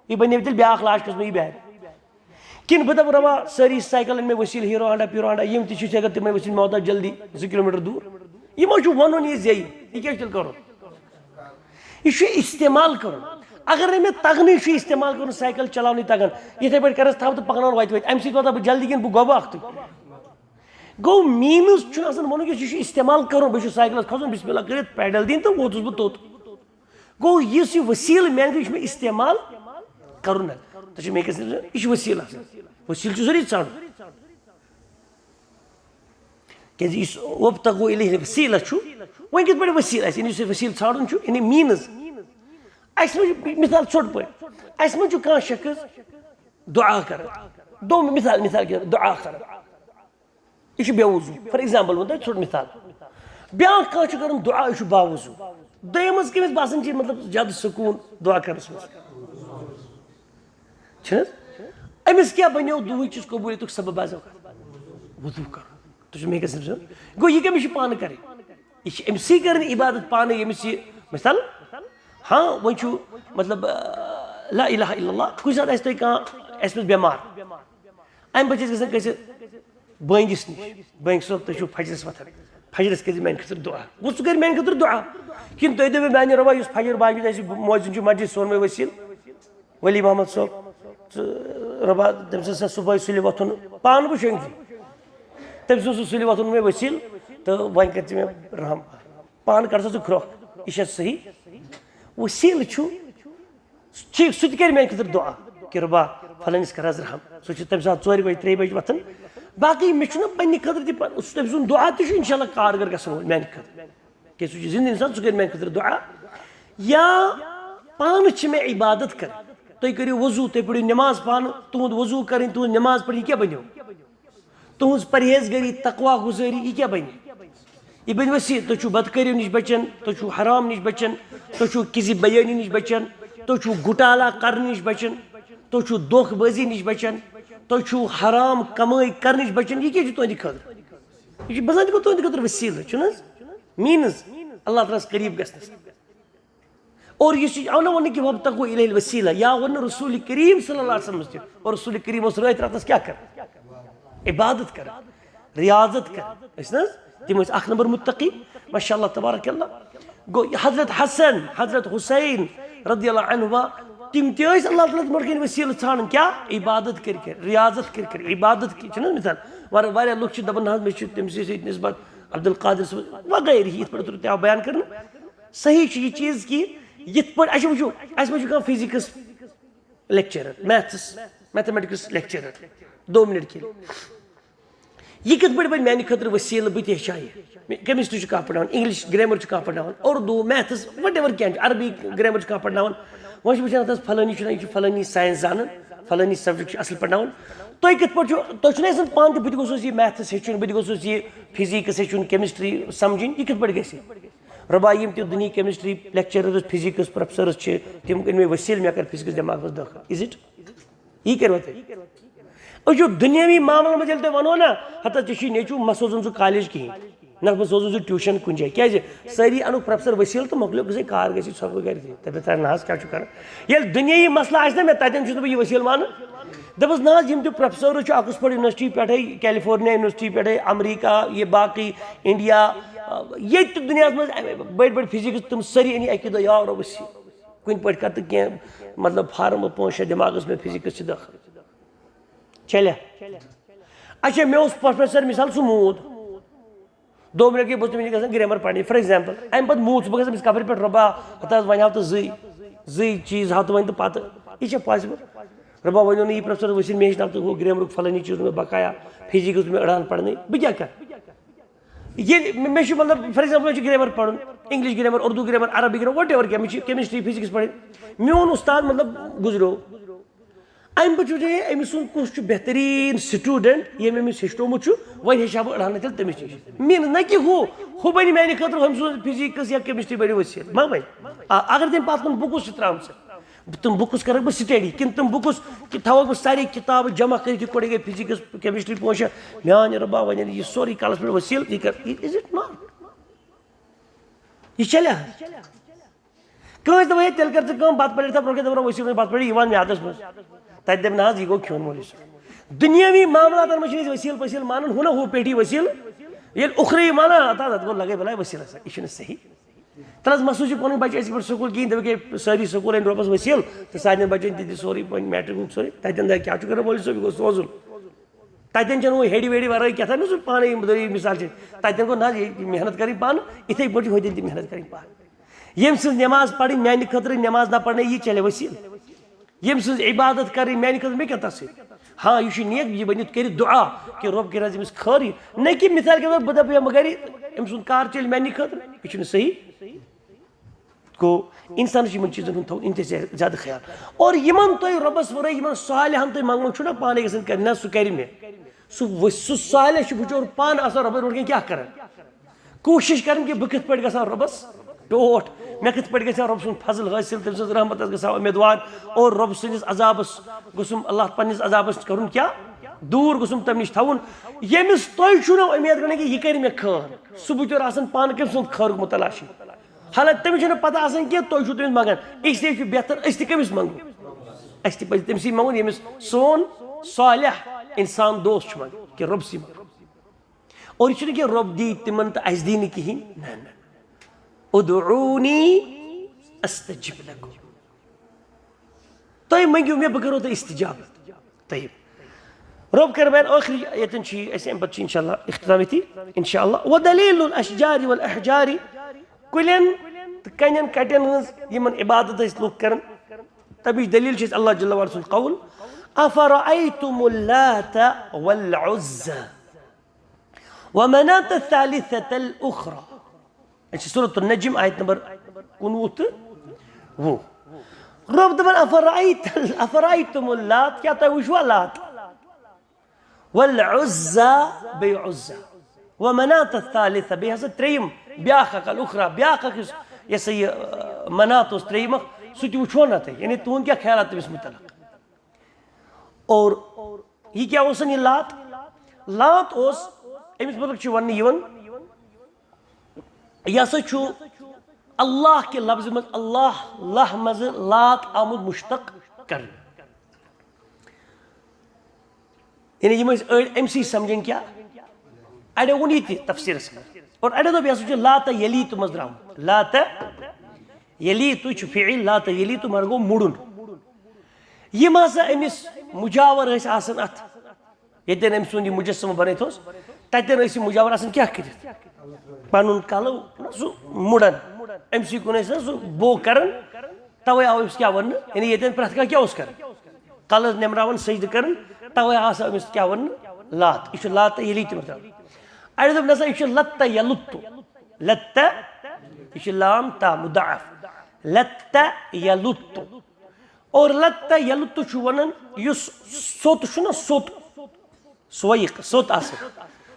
یہِ بنے تیٚلہِ بیاکھ لاش قٕسمٕے یہِ بیرِ۔ کِنہٕ بہٕ دپہٕ، روا، سٲری سائیکل أنۍ مےٚ وسیٖلہٕ، ہیرو ہانڈا، پیرو ہانڈا، یِم تہِ چھِ، ژےٚ کر تِمے وسیٖلہٕ، مےٚ واتناو جلدی زٕ کلوٗ میٖٹر دوٗر۔ یہِ ما چھُ ونُن یہِ زیٚیہِ؟ یہِ کیٛاہ چھُ تیٚلہِ کرُن؟ یہِ چھُ استعمال کرُن۔ اگر نہٕ مےٚ تگنٕے چھُ استعمال کرُن، سائیکل چلاونٕے تگان، یِتھے پٲٹھۍ کرس تھپھ تہٕ پکناوان وتہِ وتہِ، امہِ سۭتۍ واتہٕ بہٕ جلدی کِنہٕ بہٕ گۄبہٕ اکھ تُے؟ گوٚو، means چھُنہٕ آسان وَنُن کہِ یہِ چھُ استعمال کَرُن، بہٕ چھُس سایکلَس کھَسُن، بسم اللہ کٔرِتھ پیڈل دِنۍ تہٕ ووتُس بہٕ توٚت۔ گوٚو، یُس یہِ وسیٖلہٕ میٛانہِ، یہِ چھُ مےٚ استعمال کَرُن۔ تہٕ چھُ مےٚ کیٛاہ، یہِ چھُ وسیٖلہٕ آسان۔ وسیٖلہٕ چھُ ضروٗری ژھانٛڈُن۔ کیٛازِ یُس وابتغوا الیہ وسیٖلہ چھُ، وۄنۍ کِتھ پٲٹھۍ وسیٖلہٕ آسہِ؟ یعنی یُس یہِ وسیٖلہٕ ژھانٛڈُن چھُ، یعنی means۔ اَسہِ منٛز چھُ مثال ژھوٚٹ پٲٹھۍ، اَسہِ منٛز چھُ کانٛہہ شخص دُعا کَران، دوٚپُن مثال، مثال کہِ دُعا کَران۔ یہِ چھُ بے وضوٗ۔ For example ووٚن تۄہہِ ژھوٚٹ مثال۔ بیٛاکھ کانٛہہ چھُ کران دُعا، یہِ چھُ باوضوٗ۔ دوٚیمِس کٔمِس باسان چھِ، مطلب، زیادٕ سکوٗن دُعا کرنَس منٛز؟ چھِ نہٕ حظ؟ أمِس کیٛاہ بنیو دُعہٕچِس قبوٗلیتُک سبب؟ بعض اوقات وضوٗ کرُن۔ تُہۍ چھِو مےٚ کیٛاہ سمجھان؟ گوٚو، یہِ کٔمِس چھِ پانہٕ کرٕنۍ؟ یہِ چھِ أمسٕے کرٕنۍ عبادت پانہٕ، ییٚمِس یہِ، مثال، ہاں، وۄنۍ چھُ، مطلب، لا الہ الا اللہ، کُنہِ ساتہٕ آسہِ تۄہہِ کانٛہہ، آسہِ أمِس بٮ۪مار، اَمہِ پَتہٕ چھِ أسۍ گژھان کٲنٛسہِ بٲنٛگِس نِش، بٲنٛگۍ صٲب، تُہۍ چھِو فجرَس وۄتھان، فجرَس کٔرۍزِ میٛانہِ خٲطرٕ دُعا۔ گوٚو، سُہ کَرِ میٛانہِ خٲطرٕ دُعا۔ کِنہٕ تُہۍ دٔپِو، میٛانہِ رۄبا، یُس فجر بانگہِ ہُنٛد اَسہِ مؤذِن چھُ مسجد سونمٕے وسیٖل، ولی محمد صٲب، ژٕ رۄبا، تٔمۍ سٕنٛز سۄ صُبحٲے سُلہِ وۄتھُن، پانہٕ وٕچھ أنٛدۍ۔ تٔمۍ سُنٛد سُہ سُلہِ وۄتھُن مےٚ وسیٖل، تہٕ وۄنۍ کَر ژٕ مےٚ رحم۔ پانہٕ کَر سا ژٕ کھرٛۄکھ۔ یہِ چھا صحیح؟ وسیٖلہٕ چھُ ٹھیٖک، سُہ تہِ کَرِ میٛانہِ خٲطرٕ دُعا کہِ رۄبا، فلٲنِس کَر حظ رحم۔ سُہ چھُ تَمہِ ساتہٕ ژورِ بَجہِ، ترٛیٚیہِ بَجہِ وۄتھان۔ باقٕے مےٚ چھُنہٕ پنٛنہِ خٲطرٕ تہِ پَ-، سُہ تٔمۍ سُنٛد دُعا تہِ چھُ اِنشاء اللہ کارگر گژھن وول میٛانہِ خٲطرٕ۔ کیٛازِ سُہ چھُ زِندٕ اِنسان، سُہ کَرِ میٛانہِ خٲطرٕ دُعا۔ یا پانہٕ چھِ مےٚ عبادت کَرٕنۍ۔ تُہۍ کٔرِو وضوٗ، تُہۍ پٔرِو نٮ۪ماز پانہٕ، تُہُنٛد وضوٗ کَرٕنۍ، تُہُنٛد نٮ۪ماز پَرٕنۍ، یہِ کیٛاہ بَنیو؟ تُہٕنٛز پرہیزگٲری، تقویٰ گُزٲری، یہِ کیٛاہ بَنہِ؟ یہِ بَنہِ وسیٖلہٕ۔ تُہۍ چھِو بدکٲریو نِش بَچان، تُہۍ چھِو حرام نِش بَچان، تُہۍ چھِو کذب بیٲنی نِش بَچان، تُہۍ چھِو گُٹالا کرنہٕ نِش بَچان، تُہۍ چھِو دھوکہٕ بٲزی نِش بَچان، تُہۍ چھِو حرام کمٲے کرنہٕ نِش بَچان۔ یہِ کیٛاہ چھُ تُہٕنٛدِ خٲطرٕ؟ یہِ چھُ بَنان تہِ گوٚو تُہٕنٛدِ خٲطرٕ وسیٖلہٕ، چھُنہٕ حظ؟ Means، اللہ تعالیٰ ہَس قریٖب گژھنَس۔ اور یُس یہِ آو نہ وَننہٕ کہِ وابتغوا الیہ الوسیلہ، یا ووٚن نہٕ رسول کریم صلی اللہ علیہ وسلمس تہِ، اور رسول کریم اوس رٲتۍ راتس کیٛاہ کران؟ عبادت کران، ریاضت کران۔ ٲسۍ نہ حظ؟ تِم ٲسۍ اکھ نمبر متقی، ماشاء اللہ تبارک اللہ۔ گوٚو، یہِ حضرت حسن، حضرت حسین رضی اللہ عنہ، تِم تہِ ٲسۍ اللہ تعالیٰ ہس برونٛٹھ کَنہِ وسیلہٕ ژھانڈان۔ کیٛاہ؟ عبادت کٔرۍ کٔرۍ، ریاضت کٔرۍ کٔرۍ، عبادت کٔرۍ۔ چھِنہٕ حظ مثال؟ واریاہ، واریاہ لُکھ چھِ دپان، نہ حظ، مےٚ چھِ تٔمۍ سٕے سۭتۍ نسبت، عبدالقادر صٲب وغیرہ، یِتھ پٲٹھۍ تۄہہِ بیان کرنہٕ۔ صحیح چھُ یہِ چیٖز کہِ یِتھ پٲٹھۍ اَسہِ وٕچھِو، اَسہِ منٛز چھُ کانٛہہ physics lecturer, maths, mathematics lecturer, دو منٹ کے لیے۔ یہِ کِتھ پٲٹھۍ بَنہِ میٛانہِ خٲطرٕ وسیٖلہٕ؟ بہٕ تہِ ہیٚچھِ ہا یہِ۔ کیمسٹری چھُ کانٛہہ پَرناوان، انگلش گرامر چھُ کانٛہہ پَرناوان، اردو، میتھس، وٹ ایور کینٛہہ چھُ، عربی گرامر چھُ کانٛہہ پَرناوان۔ وۄنۍ چھِ وٕچھان اَتھ حظ فلٲنی چھُنہ، یہِ چھُ فلٲنی ساینس زانان، فلٲنی سبجیکٹ چھُ اَصٕل پَرناوان۔ تُہۍ کِتھ پٲٹھۍ چھُو، تُہۍ چھُنہ آسان پانہٕ تہِ، بہٕ تہِ گوٚژھُس یہِ میتھس ہیٚچھُن، بہٕ تہِ گوٚژھُس یہِ فزکس ہیٚچھُن، کیمسٹری سمجھِنۍ، یہِ کِتھ پٲٹھۍ گژھِ؟ رۄبا، یِم تہِ دُنیہٕکۍ کیمسٹری لیکچررز، فزکس پروفیسرز چھِ، تِم أنۍ مےٚ وسیٖلہٕ، مےٚ کَرِ فزکس دٮ۪ماغس دٲخل۔ Is it؟ یی کَرِوا تُہۍ؟ أسۍ چھِ دُنیٲوی معاملن منٛز ییٚلہِ تۄہہِ وَنو نا، ہتا ژےٚ چھُے نیٚچوٗ، مہ سوزُن سُہ کالج کِہیٖنۍ، نہ مہ سوزُن سُہ ٹیوٗشن کُنہِ جایہِ۔ کیٛازِ؟ سٲری اَنُکھ پروفیسر وسیٖلہٕ تہٕ مۄکلیو، گٔژھے کار گژھِ، ژھۄپہٕ گرِ تہِ۔ تَمہِ پَتہٕ نہ حظ کیٛاہ چھُ کَرُن؟ ییٚلہِ دُنیٲوی مسلہٕ آسہِ نا مےٚ، تَتٮ۪ن چھُس نہٕ بہٕ یہِ وسیٖلہٕ مانان۔ دَپَس نہ حظ، یِم تہِ پروفیسرز چھِ آکسفورڈ یونیورسٹی پٮ۪ٹھَے، کیلیفورنیا یونیورسٹی پٮ۪ٹھَے، امریکہ، یہِ باقٕے، انڈیا، ییٚتہِ تہِ دُنیاہَس منٛز بٔڑۍ بٔڑۍ فِزِکٕس، تِم سٲری أنی اَکی دۄہ، یا رۄبَس، یہِ کُنہِ پٲٹھۍ کَر تہٕ کینٛہہ، مطلب، فارم پانٛژھ شےٚ دٮ۪ماغَس منٛز فِزِکٕس چھِ دٲخٕل۔ چلے۔ اچھا، مےٚ اوس پروفیسر مثال، سُہ موٗد۔ دوٚیِم لَٹہِ گٔے بہٕ تٔمِس نِش گژھان گرٛیمَر پَرنہِ، فار ایگزامپل۔ اَمہِ پَتہٕ موٗد سُہ، بہٕ گژھٕ أمِس کَبرِ پٮ۪ٹھ، "رۄبا، ہَتہٕ حظ وۄنۍ ہاو تہٕ زٕے، زٕے چیٖز ہاو تہٕ وۄنۍ تہٕ پَتہٕ۔ یہِ چھا پاسِبٕل؟ رۄبا، وۄنۍ اوٚن نہٕ یہِ پروفیسر ؤسیٖل، مےٚ ہیٚچھناو تہٕ ہُہ گرٛیمرُک فلٲنی چیٖز اوس مےٚ بقایا، فِزِکٕس اوس مےٚ أڑان پَرنٕے، بہٕ کیٛاہ کَرٕ؟" ییٚلہِ مےٚ، مےٚ چھُ، مطلب، فار ایگزامپل، مےٚ چھُ گرٛیمَر پَرُن، اِنگلِش گرٛیمَر، اُردو گرٛیمَر، عربی گرٛیمَر، وٹ ایور کینٛہہ، مےٚ چھِ کیمسٹری، فِزِکٕس پَرٕنۍ۔ میون اُستاد، مطلب، گُزریو۔ اَمہِ پَتہٕ چھُ وٕچھُن، أمۍ سُنٛد کُس چھُ بہتریٖن سٹوٗڈنٛٹ، ییٚمۍ أمِس ہیٚچھنومُت چھُ، وۄنۍ ہیٚچھِ ہا بہٕ أڑہَن تیٚلہِ تٔمِس نِش۔ میٖنٕز نہ کہِ ہُہ، ہُہ بَنہِ میٛانہِ خٲطرٕ، ہُمۍ سُنٛد فِزِکٕس یا کیمسٹری بَنہِ ؤسیٖل، ما بَنہِ؟ آ، اگر تٔمۍ پَتھ کُن بہٕ کُس چھُ ترٛامژٕ، تِم بُکٕس کَرَکھ بہٕ سٹڈی، کِنہٕ تِم بُکٕس کہِ تھاوَکھ بہٕ سارے کِتابہٕ جمع کٔرِتھ، یِتھ پٲٹھۍ گٔے فِزِکٕس، کیمسٹری پانٛژھ شےٚ، میٛانہِ رۄبا، وۄنۍ ییٚلہِ یہِ سورُے کَلَس پٮ۪ٹھ ؤسیٖل، یہِ کَر، is it not؟ یہِ چَلہِ حظ؟ کٲنٛسہِ دَپو، "ہے، تیٚلہِ کَر ژٕ کٲم، بَتہٕ پَلے تھاو برٛونٛہہ کَنہِ، دَپان، ؤسِو وۄنۍ بَتہٕ پَلے یِوان میٛادَس منٛز۔" تَتہِ دَپہِ نہ حظ، یہِ گوٚو کھیوٚن مولوی صٲب۔ دُنیٲوی معاملاتَن منٛز چھِنہٕ أسۍ ؤسیٖل پٔسیٖل مانان، ہُہ نہ ہُہ پیٹھی ؤسیٖل، ییٚلہِ اُخروی مانان، اَتھ حظ، اَتھ گوٚو لَگے بَلاے ؤسیٖل ہسا، یہِ چھُنہٕ صحیح۔ تَلہٕ حظ، مہ سوٗزِو پَنٕنۍ بَچہِ أزکہِ پٮ۪ٹھ سکوٗل کِہیٖنۍ، دَپہِ کہِ سٲری سکوٗل أنۍ رۄبَس ؤسیٖل تہٕ سارنٕے بَچَن تہِ دِ سورُے وۄنۍ میٹرِک وُک سورُے، تَتٮ۪ن دَپہِ کیٛاہ چھُ کَران مولوی صٲب، یہِ گوٚو سوزُن۔ تَتٮ۪ن چھَنہٕ وۄنۍ ہیٚڑِ ویٚڑِ وَرٲے کیٛاہ تام، یُس پانَے یِم دٔلیٖل مِثال چھِ، تَتٮ۪ن گوٚو نہ حظ، یہِ محنت کَرٕنۍ پانہٕ، یِتھَے پٲٹھۍ چھِ ہُتٮ۪ن تہِ محنت کَرٕنۍ پانہٕ۔ ییٚمۍ سٕنٛز نٮ۪ماز پَرٕنۍ میٛانہِ خٲطرٕ، نٮ۪ماز نہ پَرنَے، یہِ چَلے ؤسیٖل۔ ییٚمۍ سٕنٛز عبادت کَرٕنۍ میٛانہِ خٲطرٕ، مےٚ کیٛاہ تَتھ سۭتۍ؟ ہاں، یہِ چھُ نیک، یہِ ؤنِتھ کٔرِتھ دُعا کہِ رۄب کٔرِنۍ حظ أمِس خٲرٕے۔ نہ کہِ مِثال کے طور بہٕ دَپہٕ، ہے، مگر یہِ، أمۍ سُنٛد کار چَلہِ میٛانہِ خٲطرٕ، یہِ چھُنہٕ صحیح۔ گوٚو، اِنسانَس چھُ یِمَن چیٖزَن ہُنٛد تھاوُن اِنتہٲیی زیادٕ خیال۔ اور یِمَن تُہۍ رۄبَس ورٲے، یِمَن صالحَن تُہۍ منٛگُن چھُو نہ پانَے گژھان کَرِ، نہ سُہ کَرِ مےٚ۔ سُہ وٕچھ، سُہ صالح چھُ بِچور پانہٕ آسان رۄبَس برونٛٹھ کَنہِ کیٛاہ کَران؟ کوٗشِش کَران کہِ بہٕ کِتھ پٲٹھۍ گژھٕ ہا رۄبَس ٹوٹھ، مےٚ کِتھ پٲٹھۍ گژھِ ہا رۄب سُنٛد فضل حٲصِل، تٔمۍ سٕنٛز رحمت گژھِ ہا اُمیدوار، اور رۄب سٕنٛدِس عذابَس گوٚژھُم، اللہ پنٛنِس عذابَس کَرُن کیٛاہ؟ دوٗر گوٚژھُم تَمہِ نِش تھاوُن۔ ییٚمِس تُہۍ چھُو نہ اُمید کَران کہِ یہِ کَرِ مےٚ خٲر، سُہ بِچور آسان پانہٕ کٔمۍ سُنٛد خٲرُک مُتلاشی۔ حالانکہِ تٔمِس چھُنہٕ پَتہ آسان کینٛہہ تُہۍ چھُو تٔمِس منٛگان۔ اس لیے چھُ بہتر أسۍ تہِ کٔمِس منٛگو؟ اَسہِ تہِ پَزِ تٔمۍ سٕے منٛگُن ییٚمِس سون صالح اِنسان دوست چھُ منٛگان، کہِ رۄب سٕے منٛگو۔ اور یہِ چھُنہٕ کہِ رۄب دی تِمَن تہٕ اَسہِ دی نہٕ کِہیٖنۍ۔ نہ، نہ۔ ادعونی استجب لکم۔ تُہۍ منٛگِو مےٚ، بہٕ کَرو تۄہہِ استجابت۔ طیب۔ رۄب کَرِ بیان ٲخری، ییٚتٮ۪ن چھُ یہِ، اَسہِ اَمہِ پَتہٕ چھُ اِنشاء اللہ اختتام ییٚتھی، اِنشاء اللہ۔ ودلیل الاشجار والاحجار، کُلٮ۪ن تہٕ کَنٮ۪ن کَٹٮ۪ن ہٕنٛز یِمَن عبادت ٲسۍ لُکھ کَران، تَمِچ دٔلیٖل چھِ اَسہِ اللہ جل وعلا سُنٛد قول، افرأیتم اللات والعزی ومناة الثالثة الاخرى۔ أسۍ چھِ سورۃ النجم، آیت نمبر کُنوُہ تہٕ وُہ۔ رۄب دَپان، افرأیت، افرأیتم اللات، کیٛاہ تۄہہِ وٕچھوا لات؟ والعزی، بیٚیہِ عزی۔ ومناة الثالثة، بیٚیہِ ہسا ترٛیٚیِم، بیٛاکھ اکھ، الاخرى، بیٛاکھ اکھ یُس، یہِ ہسا یہِ، آ، منات اوس ترٛیٚیِم اکھ، سُہ تہِ وٕچھوا نہ تۄہہِ؟ یعنی تُہُنٛد کیٛاہ خیالات تٔمِس مُتعلق؟ اور یہِ کیٛاہ اوسَن یہِ لات؟ لات اوس، أمِس مُتعلق چھُ وَننہٕ یِوان، یہِ ہسا چھُ اللہ کہِ لفظہِ منٛز، اللہ لہ منٛزٕ لات آمُت مُشتق کرنہٕ۔ یعنی یِم ٲسۍ أڑۍ أمۍ سٕے سمجھن کیٛاہ؟ اَڑیو ووٚن یہِ تہِ تفسیٖرَس منٛز۔ اور اَڑیو دوٚپ، یہِ ہسا چھُ لات یلیٖتُ منٛز درٛامُت۔ لات یلیٖتُ چھُ فعل، لات یلیٖتُ مگر گوٚو مُڑُن۔ یِم ہسا أمِس مُجاور ٲسۍ آسان اَتھ، ییٚتٮ۪ن أمۍ سُنٛد یہِ مُجسمہٕ بنٲوِتھ اوس، تَتٮ۪ن ٲسۍ یِم مُجاور آسان کیٛاہ کٔرِتھ؟ پَنُن کَلہٕ سُہ مُڑان، أمۍ سٕے کُن ٲسۍ نہ سُہ بو کران، تَوَے آو أمِس کیٛاہ وَننہٕ؟ یعنی ییٚتٮ۪ن پرٛٮ۪تھ کانٛہہ کیٛاہ اوس کران؟ کَلَس نٮ۪مراوان، سجدٕ کران، تَوَے آو سا أمِس کیٛاہ وَننہٕ؟ لات۔ یہِ چھُ لات یلیٖتُ مطلب۔ اَڑِ دوٚپ، نہ سا، یہِ چھُ لت یلُتُ۔ لت، یہِ چھُ لام تا مُضاعف۔ لت یلُتُ۔ اور لت یلُتُ چھُ وَنان یُس سوٚت چھُ نہ، سوٚت، سویق، سوٚت آسان۔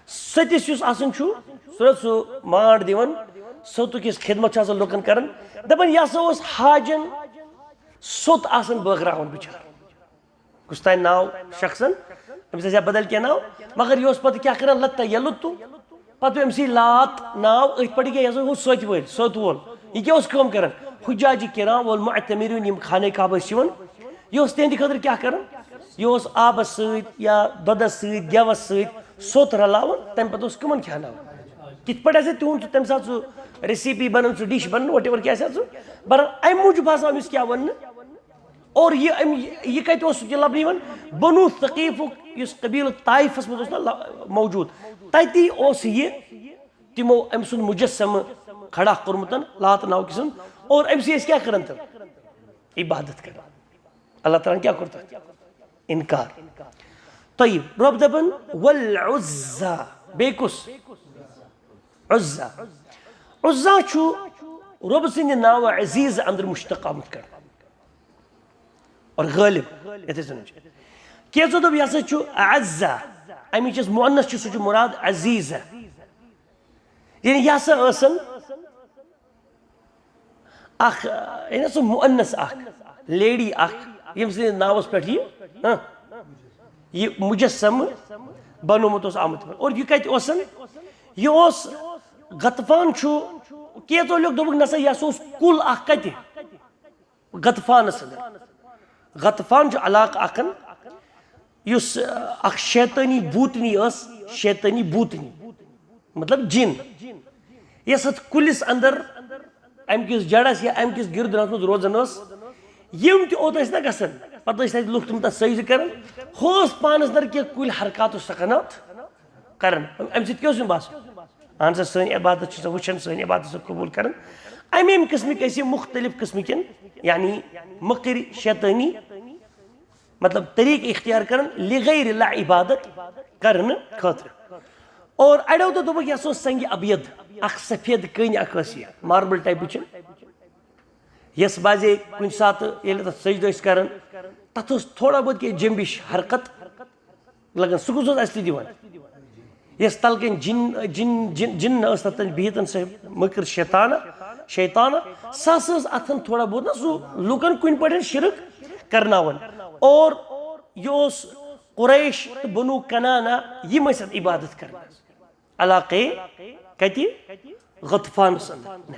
سٔتِس یُس آسان چھُ، سُہ سُہ مانٛڈ دِوان، سوٚتُک یُس خدمت چھُ آسان لُکن کران، دَپان، یہِ ہسا اوس حاجن سوٚت آسان بٲگراوان بِچارٕ۔ کُس تام ناو شخصن، أمِس آسہِ ہا بدل کینٛہہ ناو، مگر یہِ اوس پتہٕ کیٛاہ کران؟ لت یلُتُ۔ پتہٕ پیوٚو أمۍ سٕے لات ناو أتھۍ پٮ۪ٹھ، یہِ کیٛاہ، یہِ ہسا اوس سوتہِ وٲلۍ، سوتہِ وول۔ یہِ کیٛاہ اوس کٲم کران؟ حجاج کرام والمعتمرون، یِم خانہ کعبہ ٲسۍ یِوان، یہِ اوس تِہنٛدِ خٲطرٕ کیٛاہ کران؟ یہِ اوس آبس سۭتۍ یا دۄدس سۭتۍ، گٮ۪وس سۭتۍ سوٚت رلاوان، تمہِ پتہٕ اوس کٕمن کھیاناوان؟ کِتھ پٲٹھۍ آسہِ تِہُنٛد سُہ تَمہِ ساتہٕ سُہ ریسیپی بَنان، سُہ ڈِش بَنان، وٹ ایور کیٛاہ آسہِ سُہ بَنان، اَمہِ موٗجوٗب ہسا آمٕتۍ کیٛاہ وَننہٕ؟ اور یہِ اَمہِ یہِ کَتہِ اوس یہِ لَبنہٕ یِوان؟ بنو ثقیفُک یُس قبیٖلہٕ طائفَس منٛز اوس نہ لا- موجوٗد، تَتی اوس یہِ تِمو أمۍ سُنٛد مُجسمہٕ کھڑا کوٚرمُت لات ناو کِس، اور أمۍ سٕے ٲسۍ کیٛاہ کران تِم؟ عبادت کران۔ اللہ تعالیٰ ہن کیٛاہ کوٚر تَتھ؟ انکار۔ طیب، رۄب دَپان، والعزی، بیٚیہِ کُس؟ عزی۔ عزی چھُ رۄب سٕنٛدِ ناوٕ عزیز اندر مشتق آمُت کرنہٕ۔ اور غالب، یتھ أسۍ ونان چھِ۔ کینٛژو دوٚپ، یہِ ہسا چھُ اعزہ، اَمِچ یۄس مؤنث چھُ، سُہ چھُ مراد عزیزہ۔ یعنی یہِ ہسا ٲسن اکھ، یعنی سُہ مؤنث اکھ، لیڈی اکھ، ییٚمہِ سٕنٛدِس ناوس پٮ۪ٹھ یہِ، ہاں، یہِ مجسمہٕ بنومُت اوس آمُت۔ اور یہِ کتہِ اوسن؟ یہِ اوس، غطفان چھُ، کینٛژو لیوٚکھ، دوٚپُکھ، نسا، یہِ ہسا اوس کُل اکھ۔ کتہِ؟ غطفانس اندر۔ غطفان چھُ علاقہٕ اکھ، یُس، آ، اکھ شیطٲنی بوٗتنی ٲس، شیطٲنی بوٗتنی، مطلب جِن، یۄس اتھ کُلِس اندر امہِ کِس جڑس یا امہِ کِس گِردُرس منٛز روزان ٲس۔ یِم تہِ اوٚت ٲسۍ نہ گژھان، پتہٕ ٲسۍ تتہِ لُکھ تِم تتھ سجدٕ کران، ہُہ اوس پانس اندر کینٛہہ کُلۍ حرکات اوس سۄ کران۔ کران۔ امہِ سۭتۍ کیٛاہ اوس یِم باسان؟ اہن سا، سٲنۍ عبادت چھِ سۄ وٕچھان، سٲنۍ عبادت چھِ سۄ قبوٗل کران۔ امہِ امہِ قٕسمٕکۍ ٲسۍ یِم مُختٔلِف قٕسمٕکٮ۪ن، یعنی مٔکٕرۍ شیطٲنی، مطلب، طریٖقہٕ اختیار کران لغیر اللہ عبادت کرنہٕ خٲطرٕ۔ اور اڑیو تہٕ دوٚپُکھ، یہِ ہسا اوس سنگِ ابیض، اکھ سفید کٔنۍ اکھ ٲس یہِ، ماربل ٹایپٕچ چھِ۔ یس بازے کُنہِ ساتہٕ ییٚلہِ تتھ سجدٕ ٲسۍ کران، تتھ اوس تھوڑا بہت کینٛہہ جنبش حرکت لگان۔ سُہ کُس اوس اصلی دِوان؟ یس تلہٕ کَنۍ جِن، جِن، جِن، جِن ٲس تتھ بِہِتھ، سۄ مٔکٕر شیطانہ، شیطانہ، سۄ ہسا ٲس اتھن تھوڑا بہت نہ سُہ لُکن کُنہِ پٲٹھۍ شرک کرناوان۔ اور یہِ اوس قریش تہٕ بنو کنانہ، یِم ٲسۍ اتھ عبادت کران۔ علاقے کتہِ؟ غطفانس اندر۔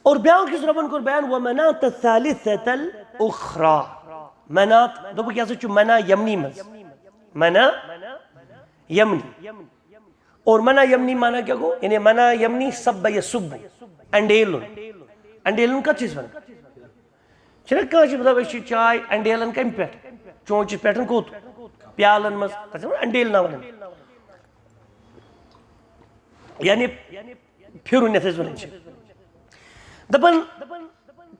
اور بیاکھ یُس رۄبن کوٚر بیان، ومناة الثالثة الأخرى۔ منات، دوٚپُکھ، یہِ ہسا چھُ مناة یمنی منٛز۔ مناة یمنی۔ اور مناة یمنی معنی کیٛاہ گوٚو؟ یعنی مناة یمنی سب یسب، انڈیلُن۔ انڈیلُن کتھ چھِ أسۍ ونان؟ چھِنہ کٲنٛسہِ مطلب، أسۍ چھِ چاے انڈیلن کمہِ پٮ۪ٹھ؟ چونچہِ پٮ۪ٹھ کوٚت؟ پیالن منٛز، تتھ چھِ ونان انڈیلنا ونان۔ یعنی پھِرُن یتھ أسۍ ونان چھِ۔ دپان،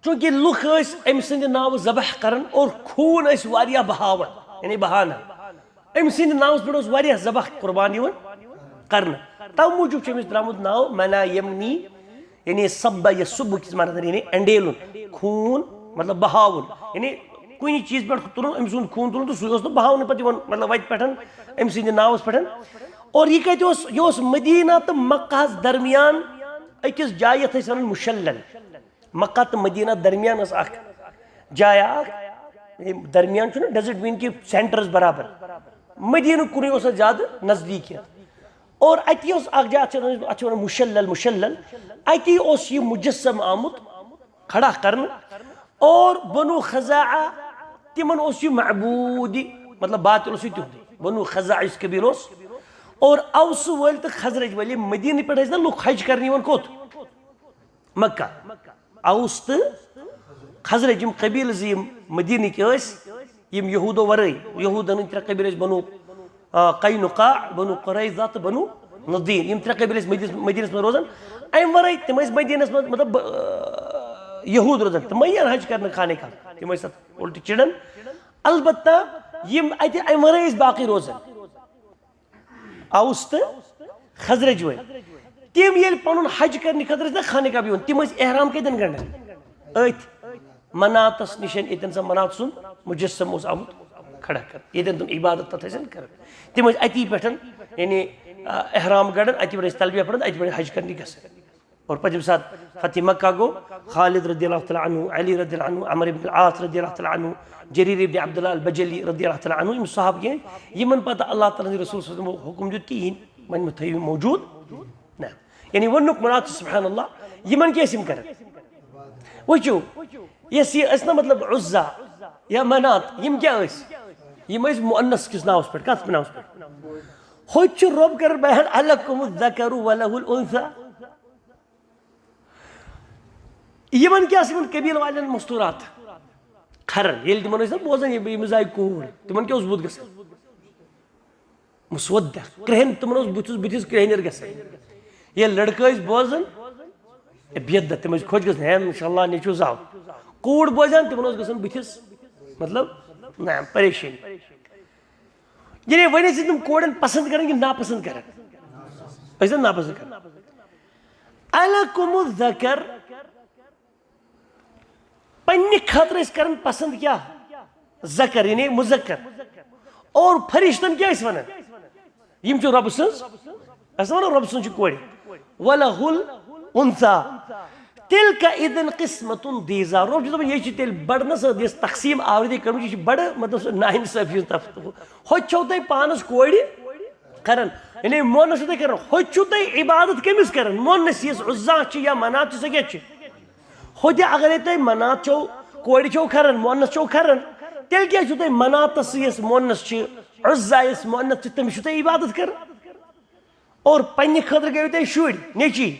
چونکہ لُکھ ٲسۍ أمۍ سٕنٛدِ ناوٕ ذبح کران اور خوٗن ٲسۍ واریاہ بہاوان، یعنی بہانا۔ أمۍ سٕنٛدِ ناوس پٮ۪ٹھ اوس واریاہ ذبح قربان یِوان کرنہٕ۔ تَوٕ موٗجوٗب چھُ أمِس درٛامُت ناو مناة یمنی، یعنی سب یسب کِس معنس اندر، یعنی انڈیلُن، خوٗن، مطلب بہاوُن۔ یعنی کُنہِ چیٖز پٮ۪ٹھ تُلُن، أمۍ سُنٛد خوٗن تُلُن تہٕ سُے اوس نہٕ بہاونہٕ پتہٕ یِوان، مطلب وتہِ پٮ۪ٹھ أمۍ سٕنٛدِ ناوس پٮ۪ٹھ۔ اور یہِ کتہِ اوس؟ یہِ اوس مدینہ تہٕ مکہ ہس درمیان أکِس جایہِ، یتھ أسۍ ونان مشلل۔ مکہ تہٕ مدینہ درمیان ٲس اکھ جایا اکھ، یہِ درمیان چھُنہ، doesn't mean کہِ centers برابر۔ مدینہ کُنُے اوس اَتھ زیادٕ نزدیٖک کینٛہہ۔ اور اَتی اوس اکھ جاے، اَتھ چھِ وَنان، اَتھ چھِ وَنان مُشلل، مُشلل۔ اَتی اوس یہِ مُجسم آمُت کھڑا کرنہٕ۔ اور بنو خزاعہ، تِمن اوس یہِ معبوٗد، مطلب باطل اوس یہِ تِہُنٛدُے۔ بنو خزاعہ یُس قبیٖلہٕ اوس۔ اور اوس وٲلۍ تہٕ خزرج وٲلۍ، یِم مدینہ پٮ۪ٹھ ٲسۍ نہ لُکھ حج کرنہِ یِوان کوٚت؟ مکہ۔ اوس تہٕ خزرج، یِم قبیٖلہٕ زٕ یِم مدینٕکۍ ٲسۍ، یِم یہوٗدو ورٲے، یہوٗدن ہٕنٛدۍ ترٛےٚ قبیٖلہٕ ٲسۍ، بنو، آ، قینقاع، بنو قریظہ تہٕ بنو نضیر۔ یِم ترٛےٚ قبیٖلہٕ ٲسۍ مدینس، مدینس منٛز روزان۔ امہِ ورٲے تِم ٲسۍ مدینس منٛز، مطلب، آ، یہوٗد روزان، تِم یِن حج کرنہٕ خانہ کعبہ، تِم ٲسۍ تتھ الٹہٕ چڑان۔ البتہ یِم اتہِ امہِ ورٲے ٲسۍ باقٕے روزان، اوس تہٕ خزرج وٲلۍ۔ تِم ییٚلہِ پنُن حج کرنہٕ خٲطرٕ ٲسۍ نہ خانہ کعبہ یِوان، تِم ٲسۍ احرام کتٮ۪ن گنڈان؟ أتھۍ مناتس نِش، ییٚتٮ۪ن سا منات سُنٛد مجسم اوس آمُت کھڑا کرنہٕ، ییٚتٮ۪ن تِم عبادت تتھ ٲسۍ کران۔ تِم ٲسۍ اتی پٮ۪ٹھ، یعنی، آ، احرام گنڈان، اتی پٮ۪ٹھ ٲسۍ تلبیہ پران، اتی پٮ۪ٹھ حج کرنہِ گژھان۔ اور پتہٕ ییٚمہِ ساتہٕ فتح مکہ گوٚو، خالد رضی اللہ تعالیٰ عنہ، علی رضی اللہ عنہ، عمر ابن العاص رضی اللہ تعالیٰ عنہ، جریر ابن عبداللہ البجلی رضی اللہ تعالیٰ عنہ، یِم صحابہٕ گٔے، یِمن پتہٕ اللہ تعالیٰ ہن رسول صلی اللہ علیہ وسلم حکم دیُت کہِ یِہِنٛدۍ وۄنۍ مہٕ تھٲیِو موجود۔ نہ۔ یعنی ووٚنُکھ منات، سبحان اللہ، یِمن کیٛاہ ٲسۍ یِم کران؟ وٕچھِو، یۄس یہِ ٲسۍ نہ، مطلب، عزا یا منات، یِم کیٛاہ ٲسۍ؟ یِم ٲسۍ مؤنث کِس ناوس پٮ۪ٹھ، کتھ ناوس پٮ۪ٹھ؟ ہوٚتہِ چھُ رۄب کران بیان، الکم الذکر ولہ الانثی۔ یِمن کیٛاہ ٲس یِمن قبیٖلہٕ والٮ۪ن مستوٗرات کھران، ییٚلہِ تِمن ٲسۍ نا بوزان، یہِ، ییٚمِس آیہِ کوٗر، تِمن کیٛاہ اوس بُتھ گژھان؟ مسودہ، کرٛہِن، تِمن اوس بُتھِس، بُتھِس کرٛہنِر گژھان۔ ییٚلہِ لڑکہٕ ٲسۍ بوزان، ہے، بیدت، تِم ٲسۍ خۄش گژھان، ہے، انشاءاللہ نیٚچوٗ زاو۔ کوٗر بوزان، تِمن اوس گژھان بُتھِس، مطلب، نہ، پریشٲنی۔ یعنی وۄنۍ ٲسۍ تِم کورٮ۪ن پسند کران کِنہٕ ناپسند کران؟ ٲسۍ زن ناپسند کران۔ الکم الذکر، پننہِ خٲطرٕ ٲسۍ کران پسند کیٛاہ؟ ذکر، یعنی مذکر۔ اور فرشتن کیٛاہ ٲسۍ ونان؟ یِم چھِ رۄبہٕ سٕنٛز، ٲسۍ نا ونان رۄبہٕ سٕنٛز چھِ کورِ۔ ولہ الانثی۔ تلک اذا قسمۃ ضیزی۔ رۄب چھُ دَپان، یہِ چھِ تیٚلہِ بڑٕ نہ سا یۄس تقسیٖم آوری تۄہہِ کٔرمٕژ، یہِ چھِ بڑٕ، مطلب، سُہ ناانصٲفی ہٕنٛز تف-، ہوٚتہِ چھو تۄہہِ پانس کورِ کران، یعنی مونس چھو تۄہہِ کران، ہوٚتہِ چھو تۄہہِ عبادت کٔمِس کران؟ مونس یُس عزیٰ چھِ یا منات چھِ، سۄ کیٛاہ چھِ؟ ہوٚتہِ اگرے تۄہہِ منات چھو، کورِ چھو کران، مونس چھو کران، تیٚلہِ کیٛاہ چھو تۄہہِ مناتس یُس مونس چھِ، عزیٰ یُس مونس چھِ، تٔمِس چھو تۄہہِ عبادت کران؟ اور پننہِ خٲطرٕ گٔیو تۄہہِ شُرۍ، نیٚچی،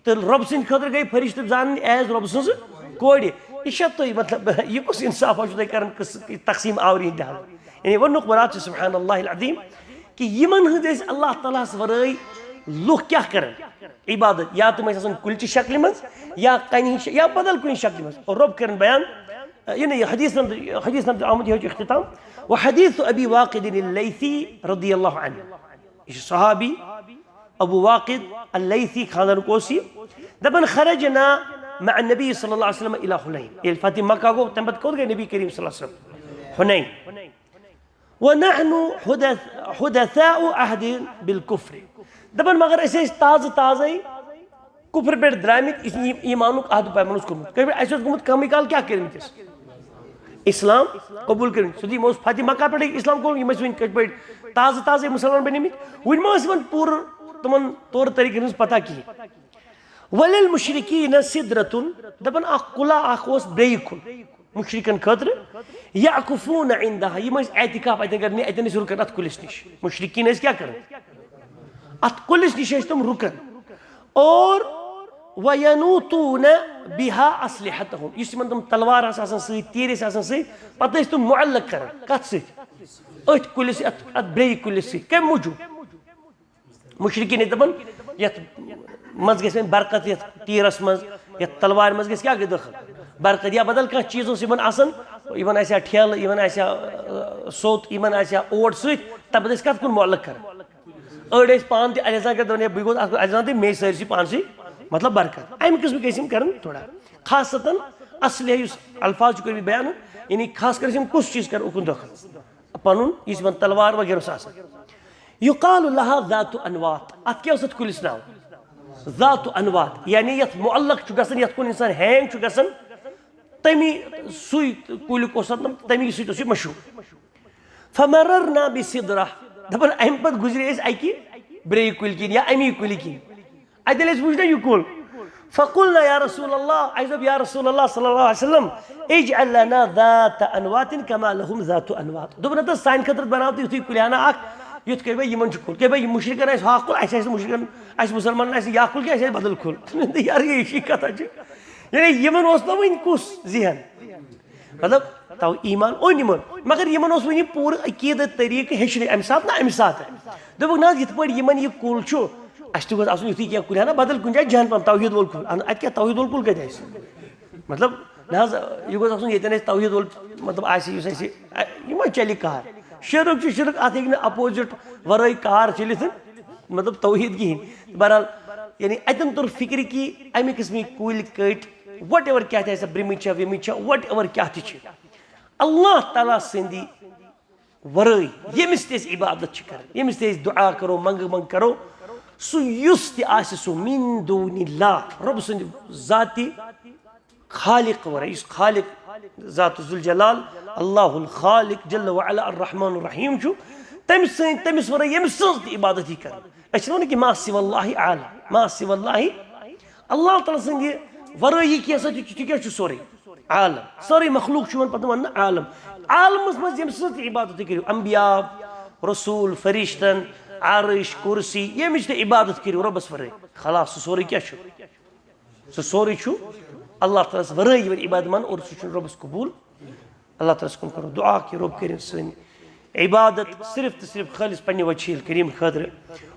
تہٕ رۄب سٕنٛدِ خٲطرٕ گٔے فرشتہٕ زانٕنۍ ایز رۄب سٕنٛز کورِ۔ یہِ چھا تُہۍ، مطلب، یہِ کُس انصافا چھُو تۄہہِ کران، قٕصہٕ، یہِ تقسیٖم آوری ہُنٛد حال؟ یعنی ووٚنُکھ مراد چھُ سبحان اللہ العظیم کہِ یِمن ہٕنٛز ٲسۍ اللہ تعالیٰ ہس ورٲے لُکھ کیٛاہ کران عبادت، یا تِم ٲسۍ آسان کُلچہِ شکلہِ منٛز، یا کنہِ ہٕنٛز ش-، یا بدل کُنہِ شکلہِ منٛز۔ اور رۄب کرن بیان، یعنی یہِ حدیثن، حدیثن تہِ آمُت یہِ حظ چھُ اختتام۔ وحدیث ابی واقد اللیثی رضی اللہ عنہ۔ یہِ چھُ صحابی ابو واقد اللیثی، خاندانُک اوس یہِ۔ دَپان، خرجنا مع النبی صلی اللہ علیہ وسلم الی حنین۔ ییٚلہِ فتح مکہ گوٚو، تَمہِ پتہٕ کوٚت گٔے نبی کریم صلی اللہ علیہ وسلم؟ حنین۔ ونحن حدث-، حدثاء عہد بالکفر۔ دَپان، مگر أسۍ ٲسۍ تازٕ تازَے کفر پٮ۪ٹھ درٛامٕتۍ، اس-، ای-، ایمانُک عہد پیمانہٕ اوس کوٚرمُت۔ کٔمۍ، اَسہِ اوس گوٚمُت کمٕے کال کیٛاہ کٔرمٕتِس؟ اسلام قبول کٔرمٕتۍ۔ سیوٚدُے یِمو اوس فتح مکہ پٮ۪ٹھٕے اسلام کوٚرمُت، یِم ٲسۍ وٕنہِ کٔتھۍ پٲٹھۍ تازٕ تازَے مُسلمان بنیمٕتۍ، وٕنہِ ما ٲسۍ یِمن پوٗرٕ تِمن طور طریٖقن ہٕنٛز پتہ کِہیٖنۍ۔ وللمشرکین سدرۃ، دَپان اکھ کُلا اکھ اوس بیٚیہِ کُل مُشرِکن خٲطرٕ، یعکفون عندہا، یِم ٲسۍ اعتکاف اَتٮ۪ن کران، اَتٮ۪ن ٲسۍ رُکان اَتھ کُلِس نِش۔ مُشرِکین ٲسۍ کیٛاہ کران؟ اَتھ کُلِس نِش ٲسۍ تِم رُکان۔ اور وینوتون بہا اسلحتہم، یُس یِمن تِم تلوار آسہٕ آسان سۭتۍ، تیٖر ٲسۍ آسان سۭتۍ، پتہٕ ٲسۍ تِم معلق کران۔ کتھ سۭتۍ؟ أتھۍ کُلِس، اَتھ، اَتھ بیٚیہِ کُلِس سۭتۍ۔ کَمہِ موٗجوٗب؟ مُشرِکیٖن ٲسۍ دَپان، یَتھ منٛز گژھِ وۄنۍ برکت، یَتھ تیٖرَس منٛز، یَتھ تلوارِ منٛز گژھِ کیٛاہ گٔے دٲخٕل؟ برکت۔ یا بدل کانٛہہ چیٖز اوس یِمَن آسان، یِمَن آسہِ ہا ٹھیلہٕ، یِمَن آسہِ ہا، آ، سوٚت، یِمَن آسہِ ہا اوٹ سۭتۍ، تَمہِ پَتہٕ ٲسۍ کَتھ کُن معلق کَران؟ أڑۍ ٲسۍ پانہٕ تہِ علیحدہ کَران، دَپان، "ہے، بہٕ گوٚوُس اَتھ کُن علیحدہ، تہٕ مے سٲرسٕے پانسٕے، مطلب، برکت۔" اَمہِ قٕسمٕکۍ ٲسۍ یِم کَران تھوڑا۔ خاصتاً اصلہِ یُس الفاظ چھُ کٔرمٕتۍ بیان، یعنی خاص کر ٲسۍ یِم کُس چیٖز کَران اُکُن دٲخٕل؟ پَنُن یُس یِمَن تلوار وغیرہ اوس آسان۔ یُقال لہا ذات انوات۔ اَتھ کیٛاہ اوس اَتھ کُلِس ناو؟ ذات انوات۔ یعنی یَتھ معلق چھُ گژھان، یَتھ کُن اِنسان ہینگ چھُ گژھان، تَمی سُے کُلیُک اوس اَتھ ناو، تَمی سۭتۍ اوس یہِ مشہوٗر۔ فمررنا بسدرہ، دَپان اَمہِ پَتہٕ گُزرے أسۍ اَکہِ برٛیٚیہِ کُلۍ کِنۍ یا اَمی کُلہِ کِنۍ۔ اَتہِ ییٚلہِ اَسہِ وٕچھ نا یہِ کُل، فقلنا یا رسول اللہ، اَسہِ دوٚپ، یا رسول اللہ صلی اللہ علیہ وسلم، اجعل لنا ذات انوات کما لهم ذات انوات۔ دوٚپُن، ہَتہٕ سانہِ خٲطرٕ بَناو تہٕ یُتھُے کُلۍ ہنا اَکھ، یُتھ کٔرۍ وۄنۍ یِمَن چھُ کُل۔ کیٛاہ بھائی، یِم مُشرِکَن آسہِ ہۄ کُل، اَسہِ آسہِ مُشرِکَن، اَسہِ مُسلمانَن آسہِ یہِ کُل، کیٛاہ اَسہِ آسہِ بدل کُل؟ یار، یہِ چھِ کَتھا چھِ۔ یعنی یِمَن اوس نہٕ وٕنہِ کُس ذہن۔ مطلب، تو ایمان اوٚن یِمن، مگر یِمن اوس وُنہِ پوٗرٕ عقیٖدت طریٖقہٕ ہیٚچھنٕے، اَمہِ ساتہٕ نہ اَمہِ ساتہٕ۔ دوٚپُکھ، نہ حظ، یِتھ پٲٹھۍ یِمن یہِ کُل چھُ، اَسہِ تہِ گوٚژھ آسُن یُتھُے کینٛہہ کُلۍ ہنا بدل کُنہِ جایہِ جہان پہم، توحیٖد وول کُل۔ اَن-، اَتہِ کیٛاہ توحیٖد وول کُل کَتہِ آسہِ؟ مطلب، نہ حظ، یہِ گوٚژھ آسُن ییٚتٮ۪ن اَسہِ توحیٖد وول، مطلب، آسہِ، یُس اَسہِ، یہِ ما چلہِ کار؟ شرک چھُ شرک، اَتھ ہیٚکہِ نہٕ opposite ورٲے کار چٔلِتھ۔ مطلب توحیٖد کِہیٖنۍ۔ بہرحال، یعنی اَتٮ۪ن توٚر فِکرِ کہِ اَمہِ قٕسمٕکۍ کُلۍ کٔٹۍ، whatever کیٛاہ تہِ آسہِ، برٛمٕتۍ چھا، وِمٕتۍ چھا، whatever کیٛاہ تہِ چھِ، اللہ تعالیٰ سٕنٛدِ ورٲے ییٚمِس تہِ أسۍ عبادت چھِ کران، ییٚمِس تہِ أسۍ دُعا کرو، منٛگہٕ منٛگ کرو، سُہ یُس تہِ آسہِ، سُہ من دون اللہ، رۄب سٕنٛدِ ذاتِ خالق ورٲے، یُس خالق ذات ذوالجلال، اللہ الخالق جل وعلا الرحمن الرحیم چھُ، تٔمۍ سٕنٛدۍ، تٔمِس ورٲے ییٚمہِ سٕنٛز تہِ عبادت یی کرنہٕ۔ أسۍ چھِنہٕ وَنان کہِ ما سوى اللہ عالم، ما سوى اللہ، اللہ تعالیٰ سٕنٛدِ ورٲے یہِ کینٛہہ سا تہِ چھُ، تہِ کیٛاہ چھُ سورُے؟ عالم۔ سٲرٕے مخلوق چھُ یِوان پَتہٕ وَننہٕ عالم۔ عالمَس منٛز ییٚمہِ سٕنٛز تہِ عبادت تُہۍ کٔرِو، انبیاء، رسول، فرشتن، عرش، کرسی، ییٚمِچ تہِ عبادت کٔرِو رۄبَس ورٲے، خلاص، سُہ سورُے کیٛاہ چھُ؟ سُہ سورُے چھُ اللہ تعالیٰ ہَس ورٲے یِوان عبادت ماننہٕ اور سُہ چھُنہٕ رۄبَس قبوٗل۔ اللہ تعالیٰ ہَس کُن کرو دُعا کہِ رۄب کٔرِنۍ سٲنۍ عبادت صرف تہٕ صرف خٲلِص پنٛنہِ وجہِ الکریم خٲطرٕ۔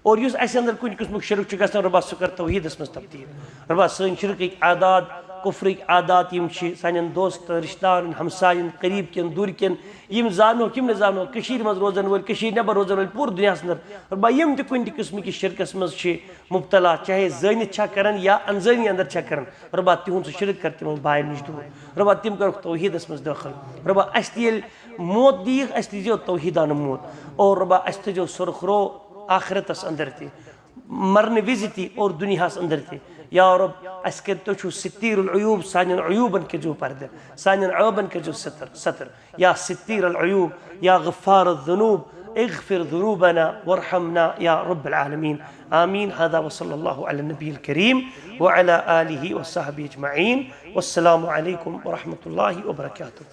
اور یُس اَسہِ اندر کُنہِ قٕسمُک شرک چھُ گژھان، رۄبا سُہ کر توحیٖدَس منٛز تبدیٖل۔ رۄبا سٲنۍ شرکٕکۍ عادات، کُفرٕکۍ عادات یِم چھِ سانٮ۪ن دوستَن، رِشتہٕ دارَن، ہمسایَن، قریٖب کٮ۪ن، دوٗرِ کٮ۪ن، یِم زانوکھ، یِم نہٕ زانوکھ، کٔشیٖرِ منٛز روزَن وٲلۍ، کٔشیٖرِ نٮ۪بر روزَن وٲلۍ، پوٗرٕ دُنیاہَس اندر، رۄبا یِم تہِ کُنہِ تہِ قٕسمٕکِس شرکَس منٛز چھِ مبتلا، چاہے زٲنِتھ چھا کران یا انزٲنی اندر چھا کران، رۄبا تِہُنٛد سُہ شرک کر تِمن باین نِش دوٗر۔ رۄبا تِم کرُکھ توحیٖدَس منٛز دٲخل۔ رۄبا اَسہِ تہِ ییٚلہِ موت دِیِکھ، اَسہِ تہِ دِیو توحیٖدانہٕ موت۔ اور رۄبا اَسہِ تھٲیزیو سُرخرو آخرتَس اندر تہِ، مرنہٕ وِزِ تہِ اور دُنیاہَس اندر تہِ۔ یا رۄب، اَسہِ کٔرۍ، تُہۍ چھِو ستیر العیوب، سانٮ۪ن عیوبَن کٔرزیو پردٕ، سانٮ۪ن عیوبَن کٔرزیو ستر، ستر۔ یا ستیر العیوب، یا غفار الذنوب، اغفر ذنوبنا وارحمنا یا رب العالمین۔ آمین۔ هذا وصلى الله على النبي الكريم وعلى آله وصحبه أجمعين۔ والسلام عليكم ورحمة الله وبركاته۔